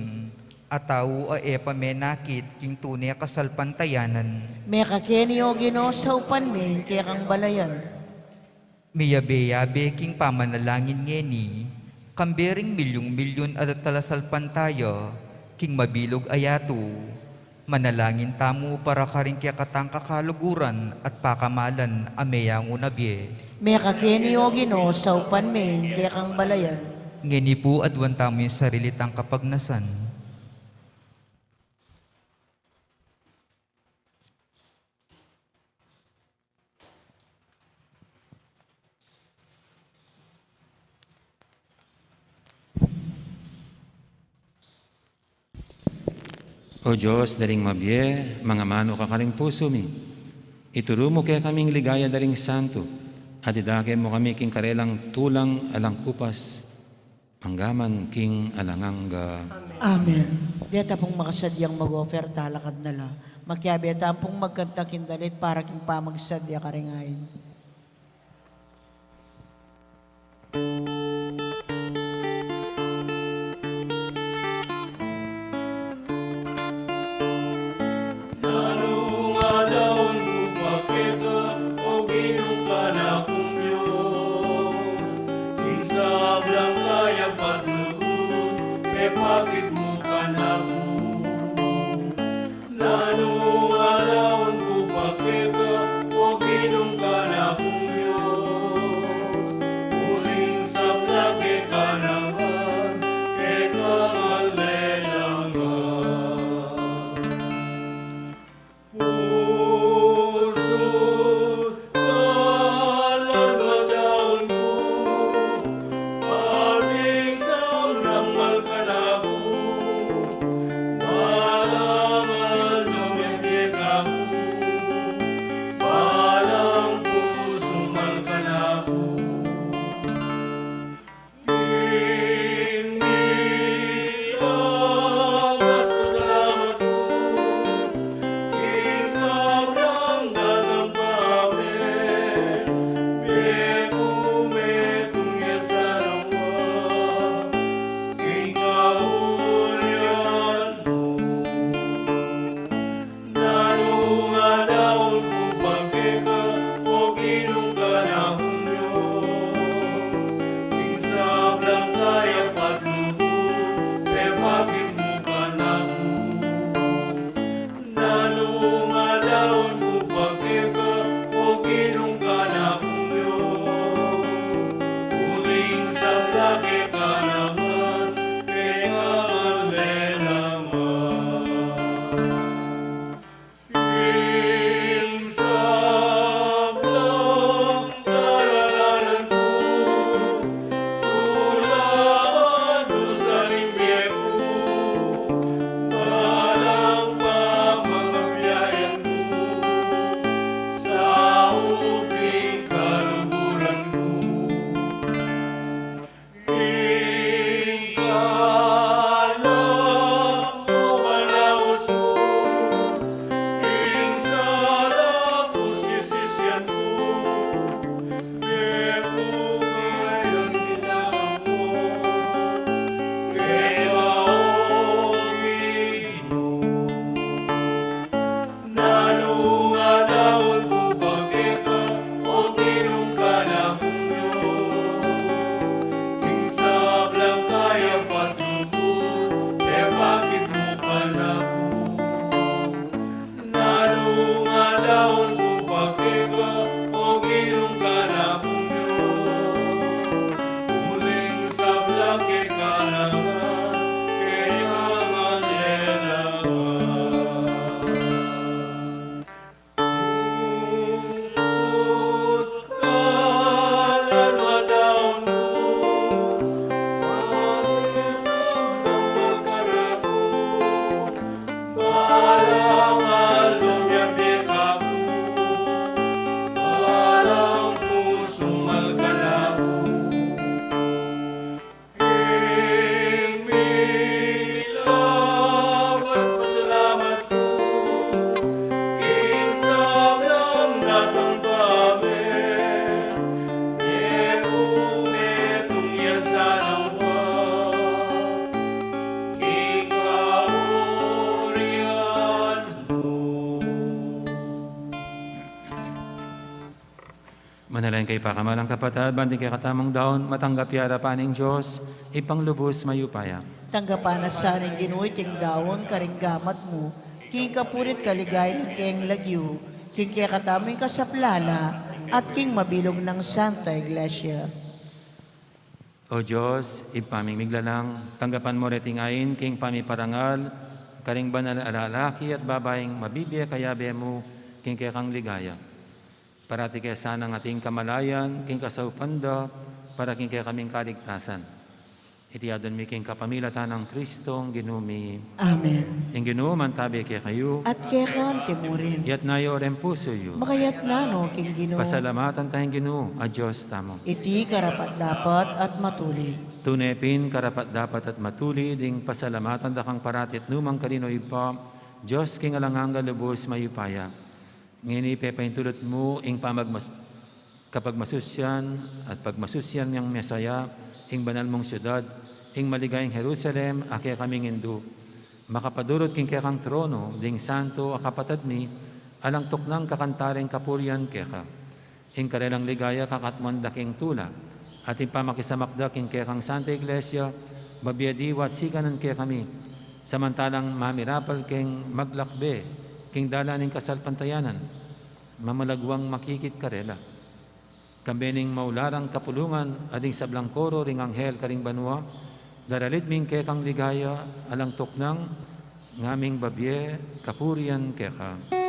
a tau a e pa menakit king tune kasalpantayanan. Mekakeni, O Ginu, saupan me ing kekang balayan. Miyabe-yabe king pamanalangin ngeni, kambe ring milyun-milyun a talasalpantaya king mabilug a yatu, manalangin tamu para karing kekatang kakaluguran at pakamalan a meyangu na bie. Mekakeni, O Ginu, saupan me ing kekang balayan. Ngeni pu aduan tamu ing sarili tang kapagnasan. O Dios da ring mabie, mangamanu ka karing pusu mi. Ituru mu kekami ing ligaya da ring santu, at idake mu kami king karelang tulang alang kupas, mangga man king alang angga. Amen. Deta pung makasadyang mag-offer, talakad na la. Makiabe tamu pung magkanta king dalit para king pamagsadya karing ain. Nanu ing adaun ku pa keka, O Ginung kanakung Dios, king sablang kayapa't lugud, e pakit mu kanaku. Nanu ing adaun ku pa keka, O Ginung kanakung Dios, uling sabla keka naman, keka ngan lelangan. Pusu, kaladwa daun ku, pati sablang mal kanaku, balang aldo mebie kaku, balang pusu mal kanaku. King milagas pasalamat ku, king sablang dagang pamen, beku metung ya sarawa, king kamulian mu. Nanu ing adaun ku pa keka, O Ginung kanakung Dios, king sablang kayapa't lugud, e pakit mu kanaku. Nanu ing adaun ku pa keka, O Ginung kanakung Dios, uling sabla keka naman, keka ngan lelangan. King sablang kayaganan ku, tula man dusa ning bie ku, balang pamagbiayan ku, saup king kaluguran ku. Ing kalam o kalaus ku, ing sala ku sisisian ku, beku ngeni ing kekang mu, keka, O Ginu. Nanu ing adaun ku pa keka, O Ginung kanakung Dios, king sablang kayapa't Kaya pakamalan, kapatad, ban ding kekatamung daun matanggap ya king arapan ning Dios, Ibpang lubus mayupaya. Tanggapan na sa ning Ginu iting daun karing gamat mu, king kapurian at kaligayan ning kayang lagyu, king kekatamung kasaplalan, at king mabilug nang Santa Iglesia. O Dios, Ibpa ming miglalang, tanggapan mu reting ain king pamiparangal karing banal a lalaki at babaing mabibie kayabe mu king kekang ligaya. Parati ke sanang ating kamalayan king kasaupan da para king kekaming kaligtasan. Iti adwan mi king kapamilatan nang Kristong Ginu mi. Amen. Ing Ginu mantabe kekayu. At keka mu rin. Iyatas yu reng pusu yu. Makayatas no king Ginu. Pasalamatan taya ing Ginu a Dios tamu. Iti karapat-dapat at matulid. Tune pin karapat-dapat at matulid ing pasalamatan da kang parati at nukarin man, O Ibpa, Dios king alang angga, lubus mayupaya. Ngeni pepaintulut mu ing pamagmas-, kapagmasusian at pagmasusian nang mesaya ing banal mung siudad, ing maligayang Jerusalem, a kekaming indu. Makapadurut king kekang tronu ding santo a kapatad mi, alang tuknang kakanta ring kapurian keka. Ing karelang ligaya kakatmuan da king tula, at ing pamakisamak da king kekang Santa Iglesia, babie diwa at siganan kekami, samantalang mamirapal king maglakbe king dalan ning kasalpantayanan, mamalagwang makikit karela. Kambe ning maulagang kapulungan at ding sablang koro ring anghel karing banua, daralit mi ing kekang ligaya, alang tuknang ngaming babie kapurian keka.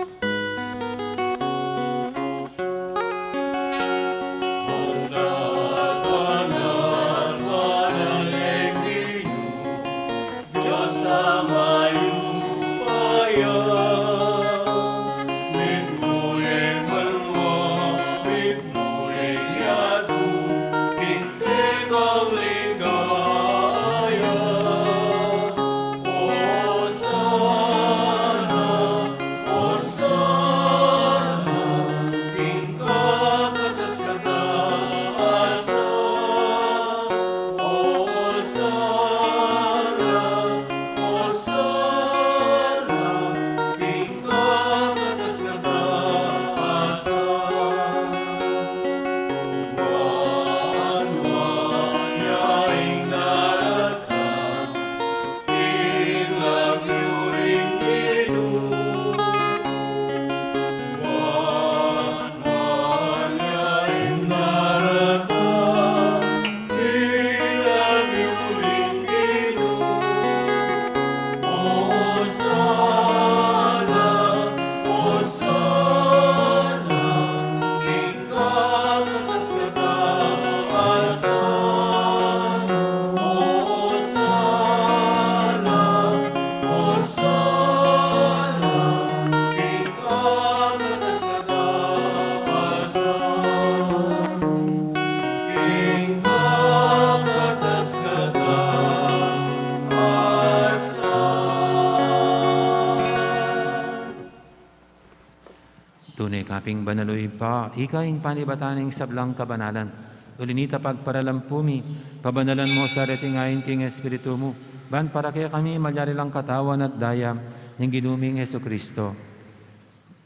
Tune ka pin banal, o Ibpa, ika ing panibatan ning sablang kabanalan. Uli na nita, pagparalan pu mi, pabanalan mu sa reting ain king Espiritu mu, ban para kekami malyari lang katawan at daya ning Ginu ming Jesucristo.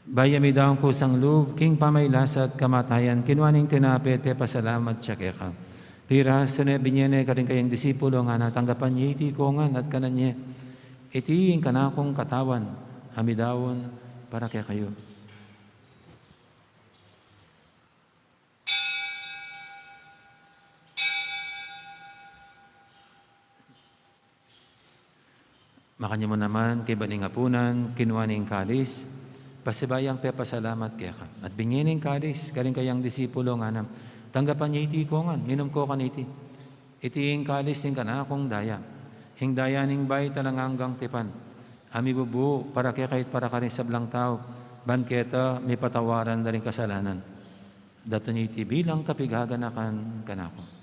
Bayu ya midaun kusang lub king pamagkasakit at kamatayan, kinua neng tinape, pepasalamat ya keka. Pirasu ne, binie ne karing kayang disipulo, ngana, tanggapan ye iti ikongan at kanan ye. Iti ing kanakung katawan a midaun para kekayu. Makanyan mu naman, kaybat ning apunan, kinua ne ing kalis, pasibayu yang pepasalamat keka. At binie ne ing kalis karing kayang disipulo, ngana, tanggapan ye iti ikongan, minum ko kaniti. Iti ing kalis ning kanakung daya, ing daya ning bayu at alang anggang tipan, a mibubu para kekayu at para karing sablang tau, ban keta mipatawaran da ring kasalanan. Daptan ye iti bilang kapigaganakan kanaku.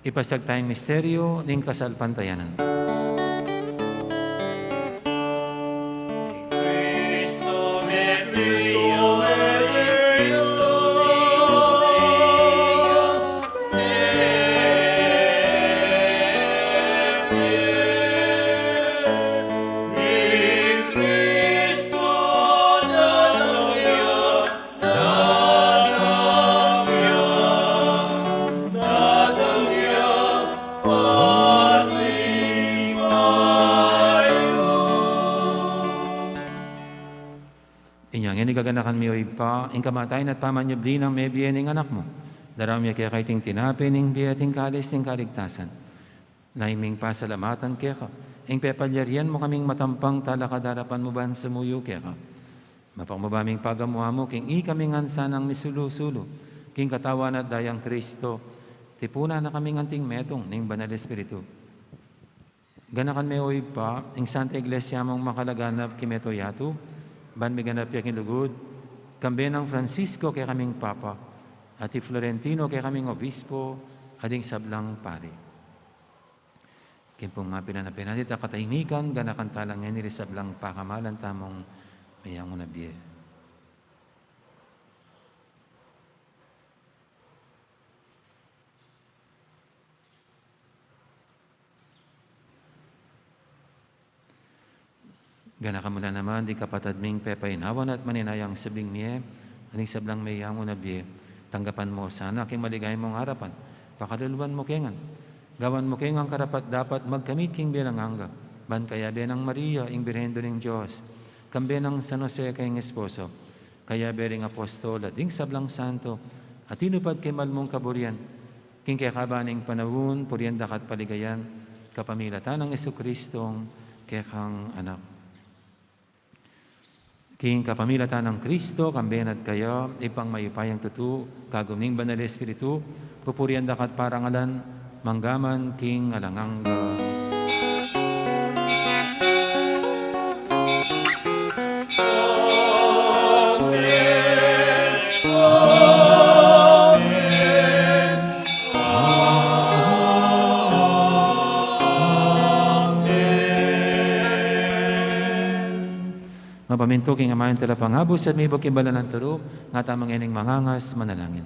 Ipasiag taya ing misteryu ning kasalpantayanan. Inya ngeni gaganakan mi, o Ibpa, ing kamatayan at pamanyubli nang mebie ning Anak mu. Daraun mi keka iting tinape ning bie at ing kalis ning kaligtasan. Lalam ming pasalamatan keka, ing pepalyarian mu kaming matampang talakad king arapan mu ban sumuyu keka. Mapakmu ba ming pagamu-amu king ikami ngan sanang misulu-sulu king katawan at dayang Kristo, tipunan na kaming anting metung ning Banal Espiritu. Ganakan me, o Ibpa, ing Santa Iglesia mung makalaganap king mabilug a yatu, ban miganap ya king lugud, kambe nang Francisco kekaming Papa, at i Florentino kekaming Obispo, at ding sablang pari. King pung mapilan a penandit a katahimikan, ganakan tala ngeni ring sablang pakamalan tamung meyangu na bie. Ganakan mu na naman ding kapatad ming pepainawa na at maninayang subling mie, at ding sablang meyangu na bie. Tanggapan mu sana king maligaya mung arapan, pakaluluan mu ke ngan. Gawan mu ke ngan karapat-dapat magkamit king bie alang angga, ban kayabe nang Maria, ing Birhen Indu ning Dios, kambe nang San Jose kayang esposo, kayabe ring apostol at ding sablang santo, a tinupad king mal mung kaburian, king kekaban ning panaun, purian da ka at paligayan, kapamilatan nang Jesucristong kekang Anak. King kapamilatan nang Kristo, kambe na at kaya, Ibpang mayupayang tutu, kagum ning Banal Espiritu, pupurian da ka at parangalan, mangga man king alang angga. Mapamintu king amanung talapangabus at mibuk king banal a turu, nga tamu ngening mangangas manalangin.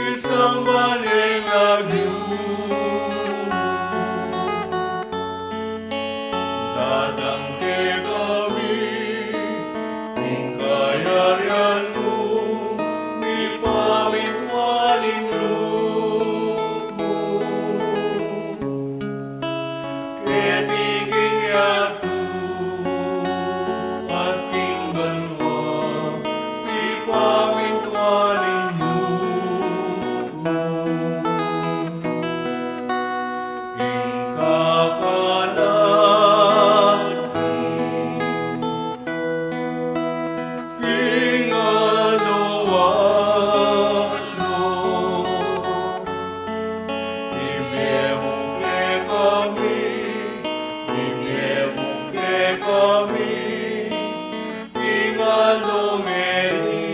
Isang maligayang datang kekami, ing kayarian mu, mipamintuan ing lub mu. Keti king yatu at king banua, mipamintuan ing lub mu. Ing kakanan mi king aldo-aldo, ibie mu kekami, ibie mu kekami, king aldo ngeni.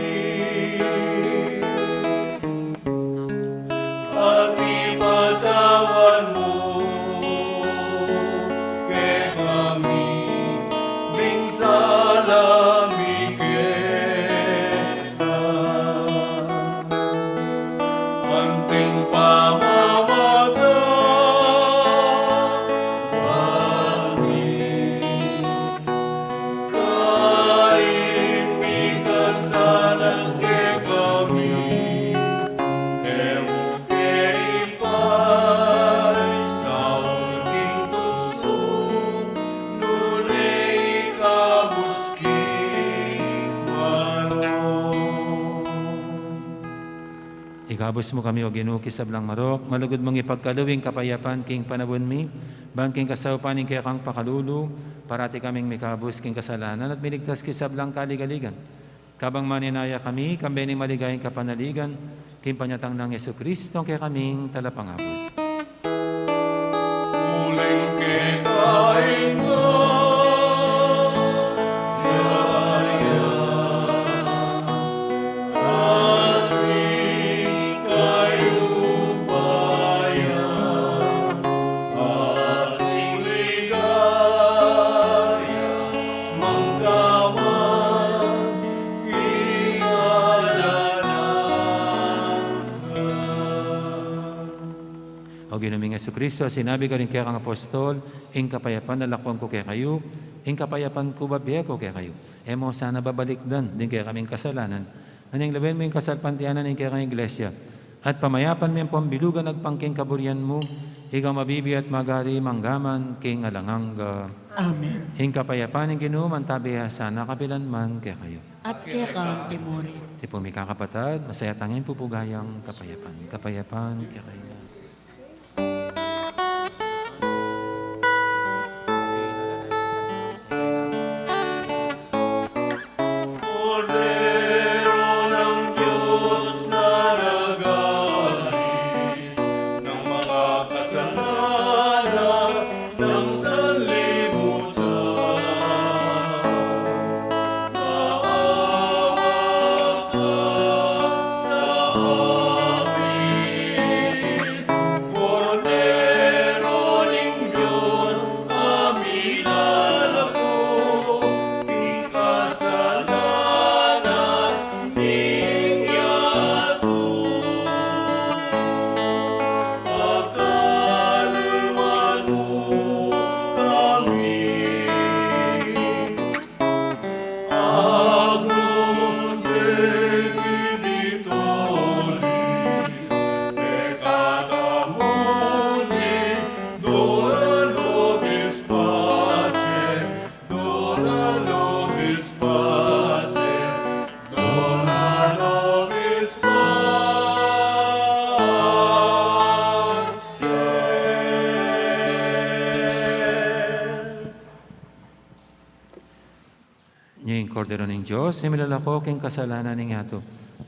At ipatawad mu kekami ding sala mi keka, anting pamamagatawad mi karing mikasala kekami. E mu ke ipaisaul king tuksu, nune ikabus king marok. Ikabus mu kami, O Ginu, king sablang marok, malugud mung ipagkalub ing kapayapan king panaun mi, ban king kasaupan ning kekang pakalulu, parati kaming mikabus king kasalanan at miligtas king sablang kaligaligan. Kabang maninaya kami, kambe ning maligayang kapanaligan, king panyatang nang Jesucristo, kekaming talapangabus. Uling keka ing kayarian, at ing kayupayan, at ing ligaya, mangga man king alang angga. O Ginu ming Jesucristo, sinabi mu karing kekang apostol, ing kapayapan lalakwan ku kekayu, Ing kapayapan ku bibie ku kekayu. E mu sana babalikdan ding kekaming kasalanan, nune lawen mu ing kasalpantayanan ning kekang Iglesia, at pamayapan me ampong bilugan agpang king kaburian mu, ika a mabibie at magari mangga man king alang angga. Amen. Ing kapayapan ning Ginu mantabe ya sana kapilan man kekayu. At keka mu rin. Ti pu, mikakapatad, masaya tang ing pupugayang kapayapan. Kapayapan kekayu. Kordero ng Diyos na nagalis ng mga kasalanan ng sanlibutan. Maawa ka sa amin, Kordero ning Diyos, a milalako king kasalanan ning yatu. Pakaluluan mu kami. Agnus Dei, viditorius peccata mundi, dona nobis pacem, dona nobis pacem, dona nobis pacem. Ini ing Kordero ning Dios, a milalako king kasalanan ning yatu.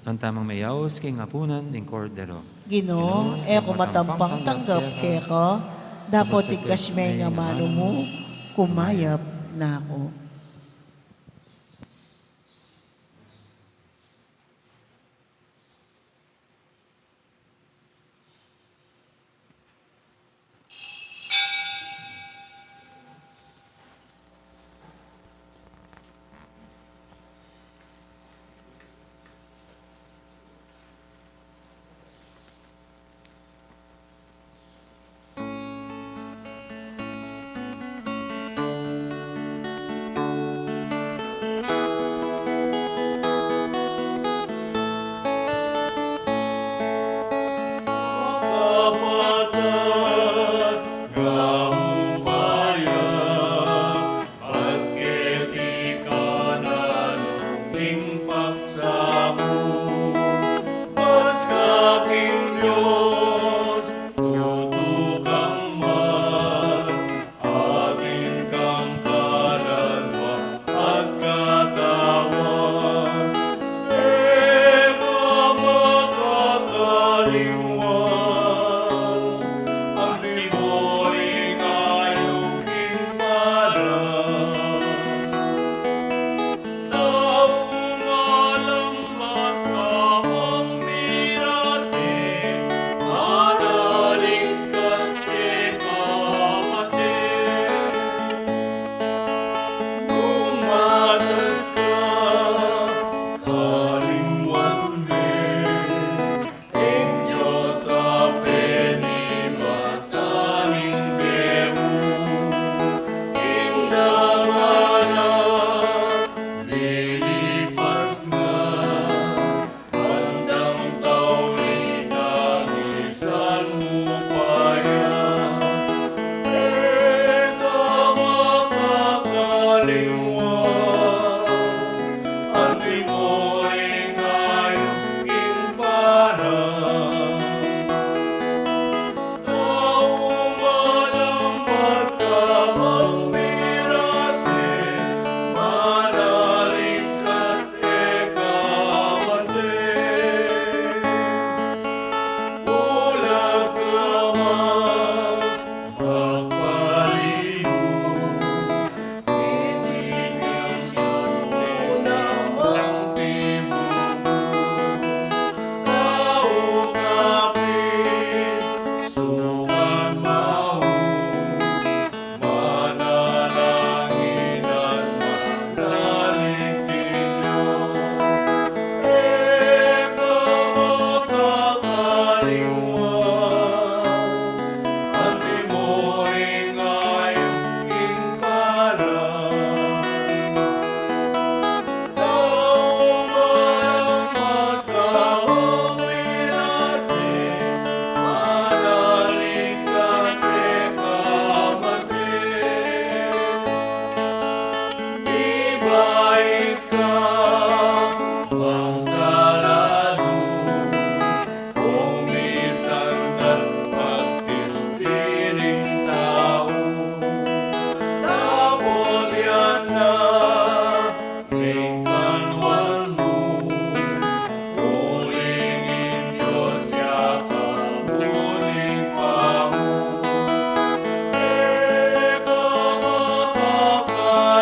Nuan tamung meyaus king apunan ning Kordero. Ginu, e ku matampang tanggap keka, dapot igkas me ing amanu mu, kumayap na ku.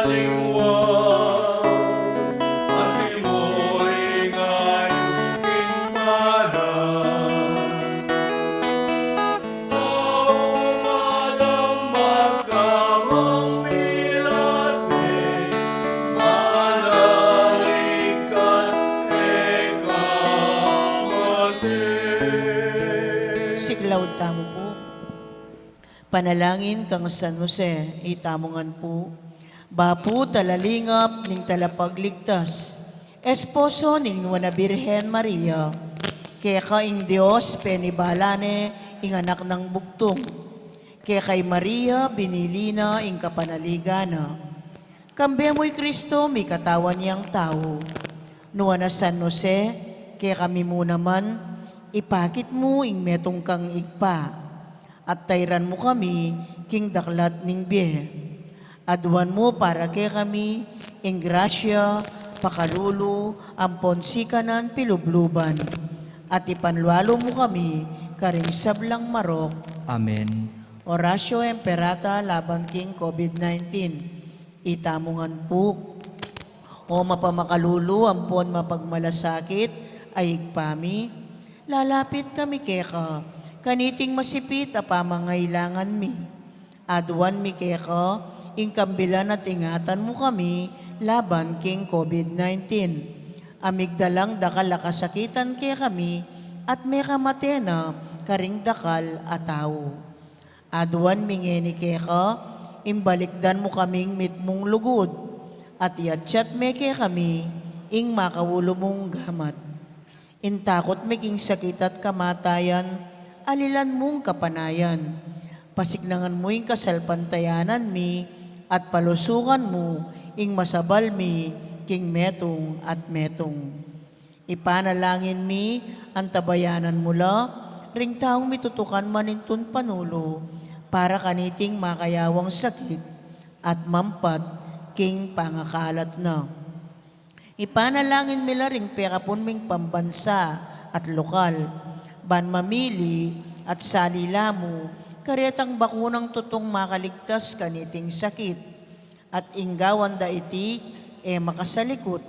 Lingwa, at imuli ngayon king panan. O madamag ka mang milate, manaligan eka mate. Siklaud tamu pu. Panalangin kang San Jose, itamu ngan pu. Bapu talalingap ning talapagligtas, esposo ning Nuan a Birhen Maria, keka ing Dios penibala ne ing Anak nang Bugtung. Keka i Maria binili na ing kapanaligan na. Kambe mu i Kristo mikatawan yang tau. Nuan a San Jose, kekami mu naman ipakit mu ing metung kang Ibpa, at tairan mu kami king daklat ning bie. Aduan mu para kekami ing grasya, pakalulu, ampon sikanan pilubluban, at ipanlualu mu kami karing sablang marok. Amen. Oratio Imperata laban king COVID nineteen. Itamu ngan pu. O mapamakalulu ampon mapagmalasakit a Ibpa mi, lalapit kami keka kaniting masipit a pamangailangan mi. Aduan mi keka ing kambilan at ingatan mu kami laban king COVID nineteen. A migdalang dakal a kasakitan kekami at mekamate na karing dakal a tau. Aduan mi ngeni keka, ing balikdan mu kaming mitmung lugud, at iatsat me kekami ing makaulu mung gamat. Ing takut mi king sakit at kamatayan, alilan mung kapanayan. Pasiknangan mu ing kasalpantayanan mi, at palusukan mu ing masabal mi king metung at metung. Ipanalangin mi, antabayanan mu la ring taung mitutukan manintun panulu para kaniting makayawang sakit at mampat king pangakalat na. Ipanalangin mi la ring pekapun ming pambansa at lokal, ban mamili at salila mu karetang bakunang tutung makaligtas kaniting sakit, at ing gawan da iti e makasalikut,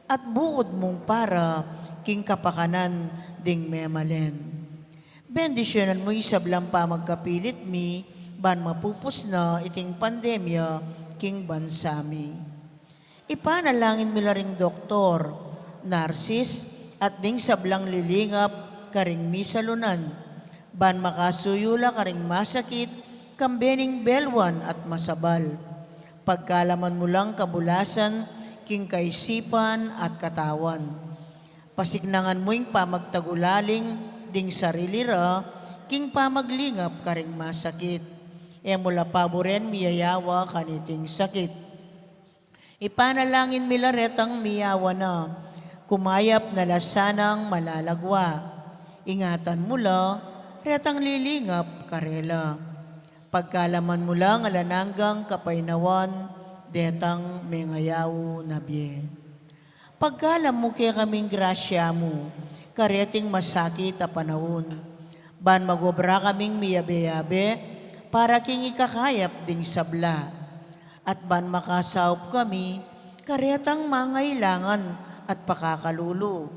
at bukud mung para king kapakanan ding memalen. Bendisyunan mu ing sablang pamagkapilit mi, ban mapupus na iting pandemya king bansa mi. Ipanalangin mi la ring doktor, narsis, at ding sablang lilingap karing misalunan, ban makasuyu la karing masakit, kambe ning belwan at masabal. Pagkalaman mu lang kabulasan king kaisipan at katawan. Pasiknangan mu ing pamagtagulaling ding sarili ra king pamaglingap karing masakit. E mu la paburen miyayawa kaniting sakit. Ipanalangin mi la retang miyawa na, kumayap na la sanang malalagwa. Ingatan mu la retang lilingap karela. Pagkalaman mu lang alang anggang kapaynawan detang mengayaw na bie. Pagkalam mu kekaming grasya mu kareting masakit a panaun, ban magobra kaming miyabe-yabe para king ikakayap ding sabla, at ban makasaup kami karetang mangailangan at pakakalulu.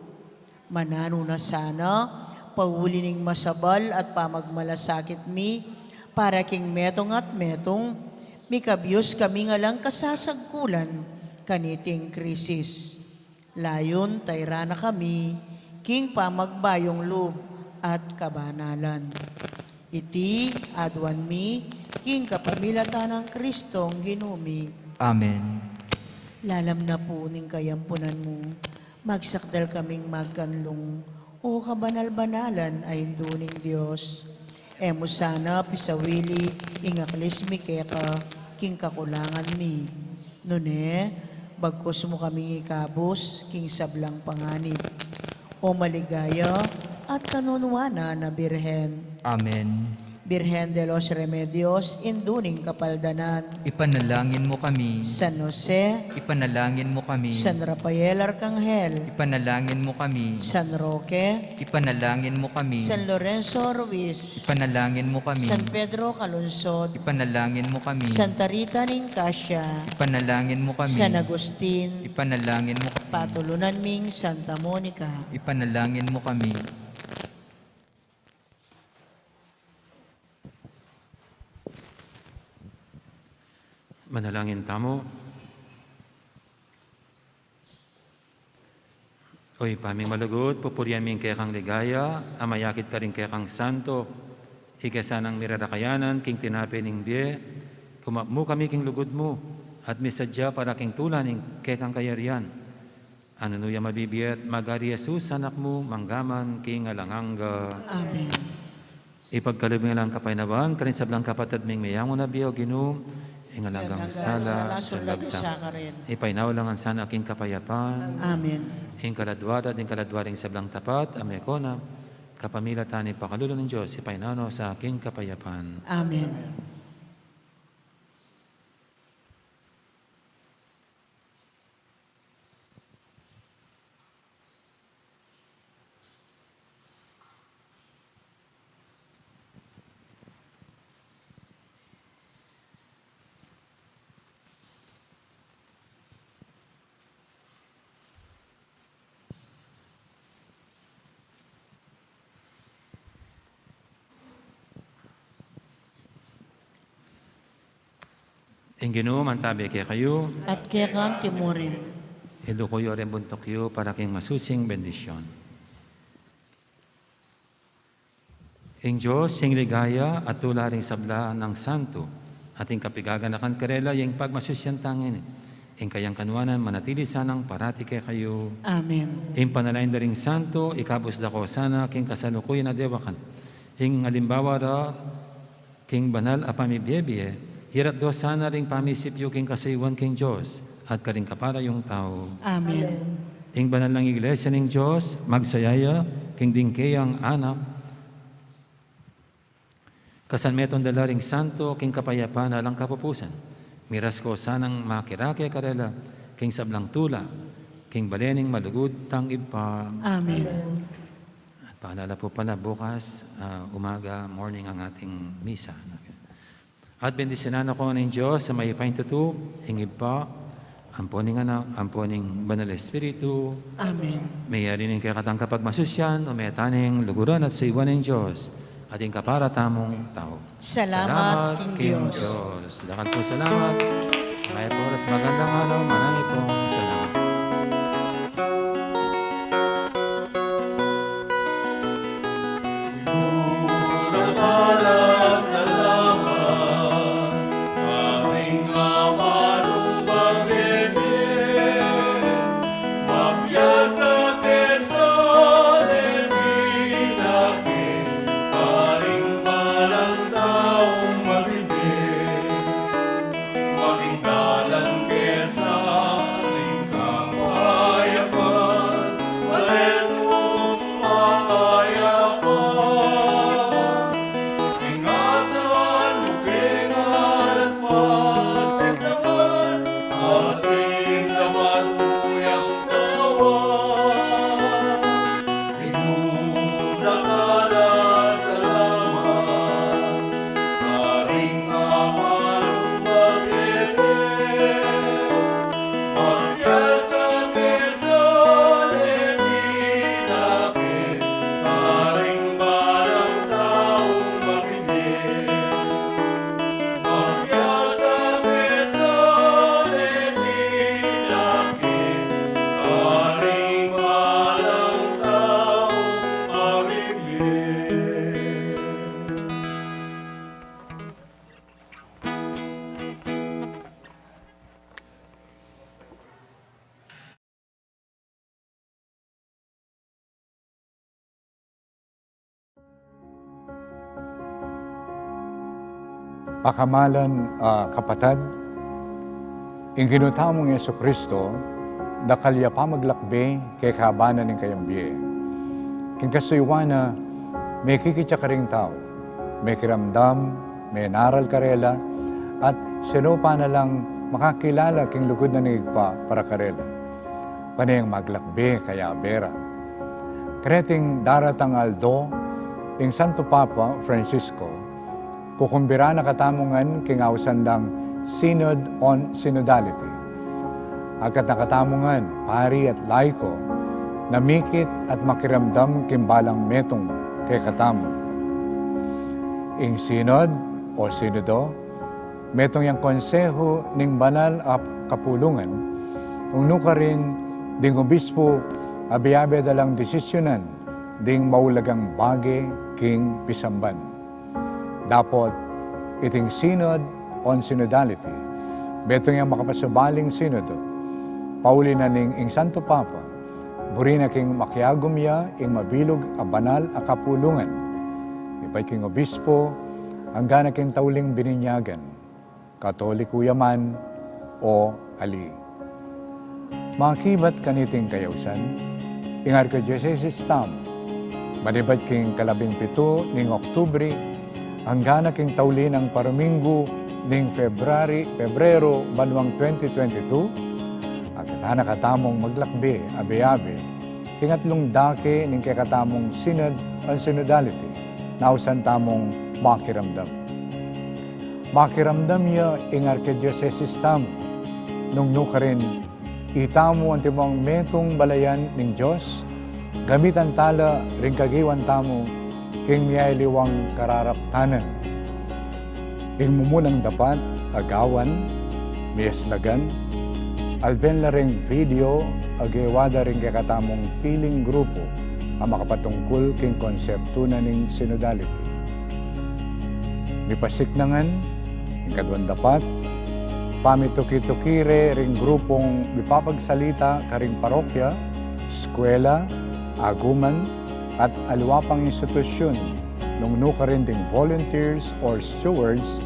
Mananu na sana, pauli ning masabal at pamagmalasakit mi para king metung at metung, mikabyus kaming alang kasasagkulan kaniting krisis. Layun tairan na kami king pamagbayung lub at kabanalan. Iti aduan mi king kapamilatan nang Kristong Ginu mi. Amen. Lalam na pu ning kayampunan mu, magsakdal kaming magkanlung, O kabanal-banalan a Indu ning Dios. E mu sana pisawili ing aklis mi keka king kakulangan mi. Nune, bagkus mu kaming ikabus king sablang panganib, O maligaya at kanunuanan a Birhen. Amen. Birhen de los Remedios, Indu ning Kapaldanan. Ipanalangin mo kami. San Jose. Ipanalangin mo kami. San Rafael Arkanghel. Ipanalangin mo kami. San Roque. Ipanalangin mo kami. San Lorenzo Ruiz. Ipanalangin mo kami. San Pedro Calungsod. Ipanalangin mo kami. Santa Rita ning Cascia. Ipanalangin mo kami. San Agustin. Ipanalangin mo kami. Patulunan ming Santa Monica. Ipanalangin mo kami. Manalangin tamu. O Ibpa ming malugud, pupurian mi ing kekang ligaya, a mayakit karing kekang santo, ika sanang mirarakayanan king tinape ning bie, kumapmu kami king lugud mu, at misadya para king tula ning kekang kayarian. A nanu ya mabibie at magari Jesus, Anak mu, mangga man king alang angga. Amen. Ipagkalub ing alang kapaynawan karing sablang kapatad ming meyangu na bie, O Ginu, ing alang anggang sala, sala, sullag sa karin. Ipainawa la ngan sana king kapayapan. Amen. Ing kaladua da at ing kaladua ring sablang tapat a meko na, kapamilatan ning pakalulu ning Dios, ipainawa na sa king kapayapan. Amen. Ing Ginu mantabi kekayu. At keka mu rin. Iluku yu ring buntuk yu para king masusing bendisyon. Ing Dios, ing ligaya at tula ring sablang santo, at ing kapigaganakan karela, ing pagmasusyan tangin, ing kayang kanuanan manatili sanang parati kekayu. Amen. Ing panalangin da ring santo, ikabus da ko sana king kasalukuyan a dewakan. Ing alimbawa ra king banal a pamibie-bie, iratdo sana ring pamisip yu king kasayuan king Dios at karing kapara yung tau. Amen. Ing banal nang Iglesia ning Dios, magsaya ya king ding keyang anak, kasanmetung dala ring santo king kapayapan alang kapupusan. Miras ko sanang makirake karela king sablang tula, king bale ning malugud tang Ibpa. Amen. At paalala pu pala, bukas, ah, umaga, morning ang ating misa. At bendisyunan na ko ning Dios a mayupayang tutu, ing Ibpa, ampo ning Anak, ampo ning Banal Espiritu. Amen. Meyari ning kekatang kapagmasusyan, ume tane ing luguran at sayuan ning Dios, at ing kapara tamung tau. Salamat king Dios. Dakal pung salamat. Mayap a oras, magandang araw, manahimik pung salamat. Pakamalan, ah, kapatad, ing Ginu tamung Jesucristo, dakal ya pamaglakbe kekaba na ning kayang bie. King kasuyuan na, mekikit ya karing tau. mekiramdam, menaral karela, at sinupa na lang makakilala king lugud na ning Ibpa para karela. Pane yang maglakbe kayabe ra. Kareting daratang aldo, ing Santo Papa Francisco, kukumbira na katamu ngan king ausan dang Synod on Synodality. Agkat na katamu ngan, pari at laiko, na mikit at makiramdam king balang metung kekatamu. Ing Synod o Sinodo, metung yang konsehu ning banal a kapulungan, nung nukarin ding obispo abe-abe da lang desisyunan ding maulagang bage king pisamban. Dapot iting Synod on Synodality, metung yang makapasubaling sinodo, pauli na ning ing Santo Papa, buri na king makiagum ya ing mabilug a banal a kapulungan, ibat king obispo, angga na king tauling bininyagan, Katoliko ya man o ali. Makibat kaniting kayausan, ing Arkidiosesis tamu, manibat king kalabing pitu ning Oktubre, angga na king tauli nang paruminggu ning February, Pebrero, banwang twenty twenty-two, agkatan na katamung maglakbe abe-abe king atlung dake ning kekatamung Synod on Synodality, na ausan tamung makiramdam. Makiramdam ya ing Arkidiosesis tamu, nung nukarin itamu antimong metung balayan ning Dios, gamitan tala ring kagiwan tamu king miyaliwang kararaptanan. Ing mumunang dapat a gawan, miyaslagan, alben la ring video a gewa da ring kekatamung piling grupu a makapatungkul king konseptu na ning synodality. Mipasik na ngan ing kaduang dapat, pamituki-tuki re ring grupung mipapagsalita karing parokya, eskwela, aguman, at aliwa pang institusyun, nung nukarin ding volunteers or stewards,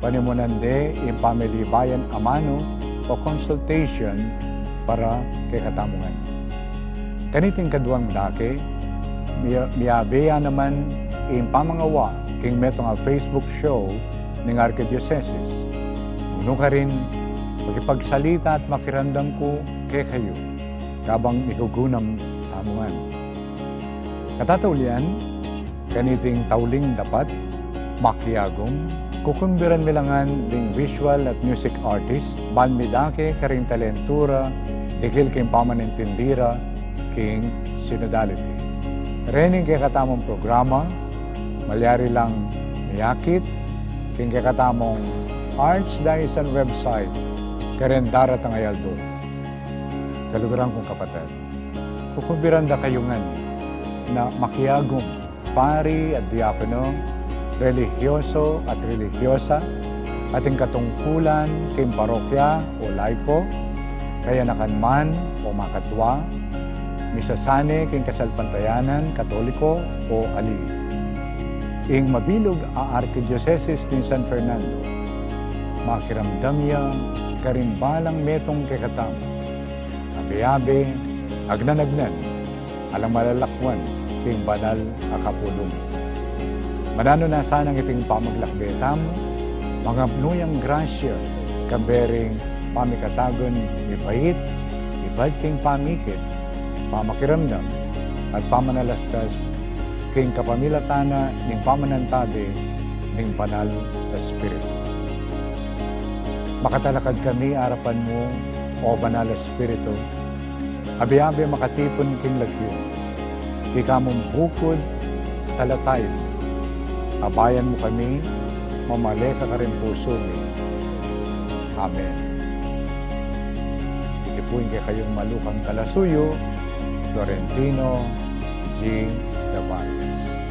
panimunan de ing pamilibayan a manu o consultation para kekatamu ngan. Kaniting kaduang dake, miya-, miyabe ya naman ing pamangawa king metung a Facebook show ning Arkidiosesis. Nung nukarin, makipagsalita at makiramdam ku kekayu kabang migugunam tamu ngan. Katataulian, kaniting tauling dapat, makiagum, kukumbiran mi la ngan ding visual at music artist, ban midake karing talentu ra, dikil king pamanintindi ra king synodality. Rening kekatamung programa, malyari lang miyakit king kekatamung Archdiocesan website karing daratang a aldo. Kaluguran kung kapatad, kukumbiran da kayu ngan na makiagum, pari at diakono, relihiyoso at relihiyosa, ating katungkulan king parokya o laiko, kayanakan man o makatwa, misasane king kasalpantayanan Katoliko o ali. Ing mabilug a Arkidiosesis ning San Fernando, makiramdam ya karing balang metung kekatamu, abe-abe, agnan-agnan, alang malalakwan king banal a kapulungan. Mananu na sanang iting pamaglakbe tamu, mangapnu yang grasya, kambe ring pamikatagun mibait, ibat king pamikit, pamakiramdam, at pamanalastas king kapamilatan na ning pamanantabe ning Banal Espiritu. Makatalakad kami arapan mu, O Banal Espiritu, abe-abe makatipun king lagyu. Ika mung bukud, talatayud mi. Abayan mu kami, mamale ka karing pusu mi. Amen. Iti pu ing kekayung malukang talasuyu, Florentino G. Davarias.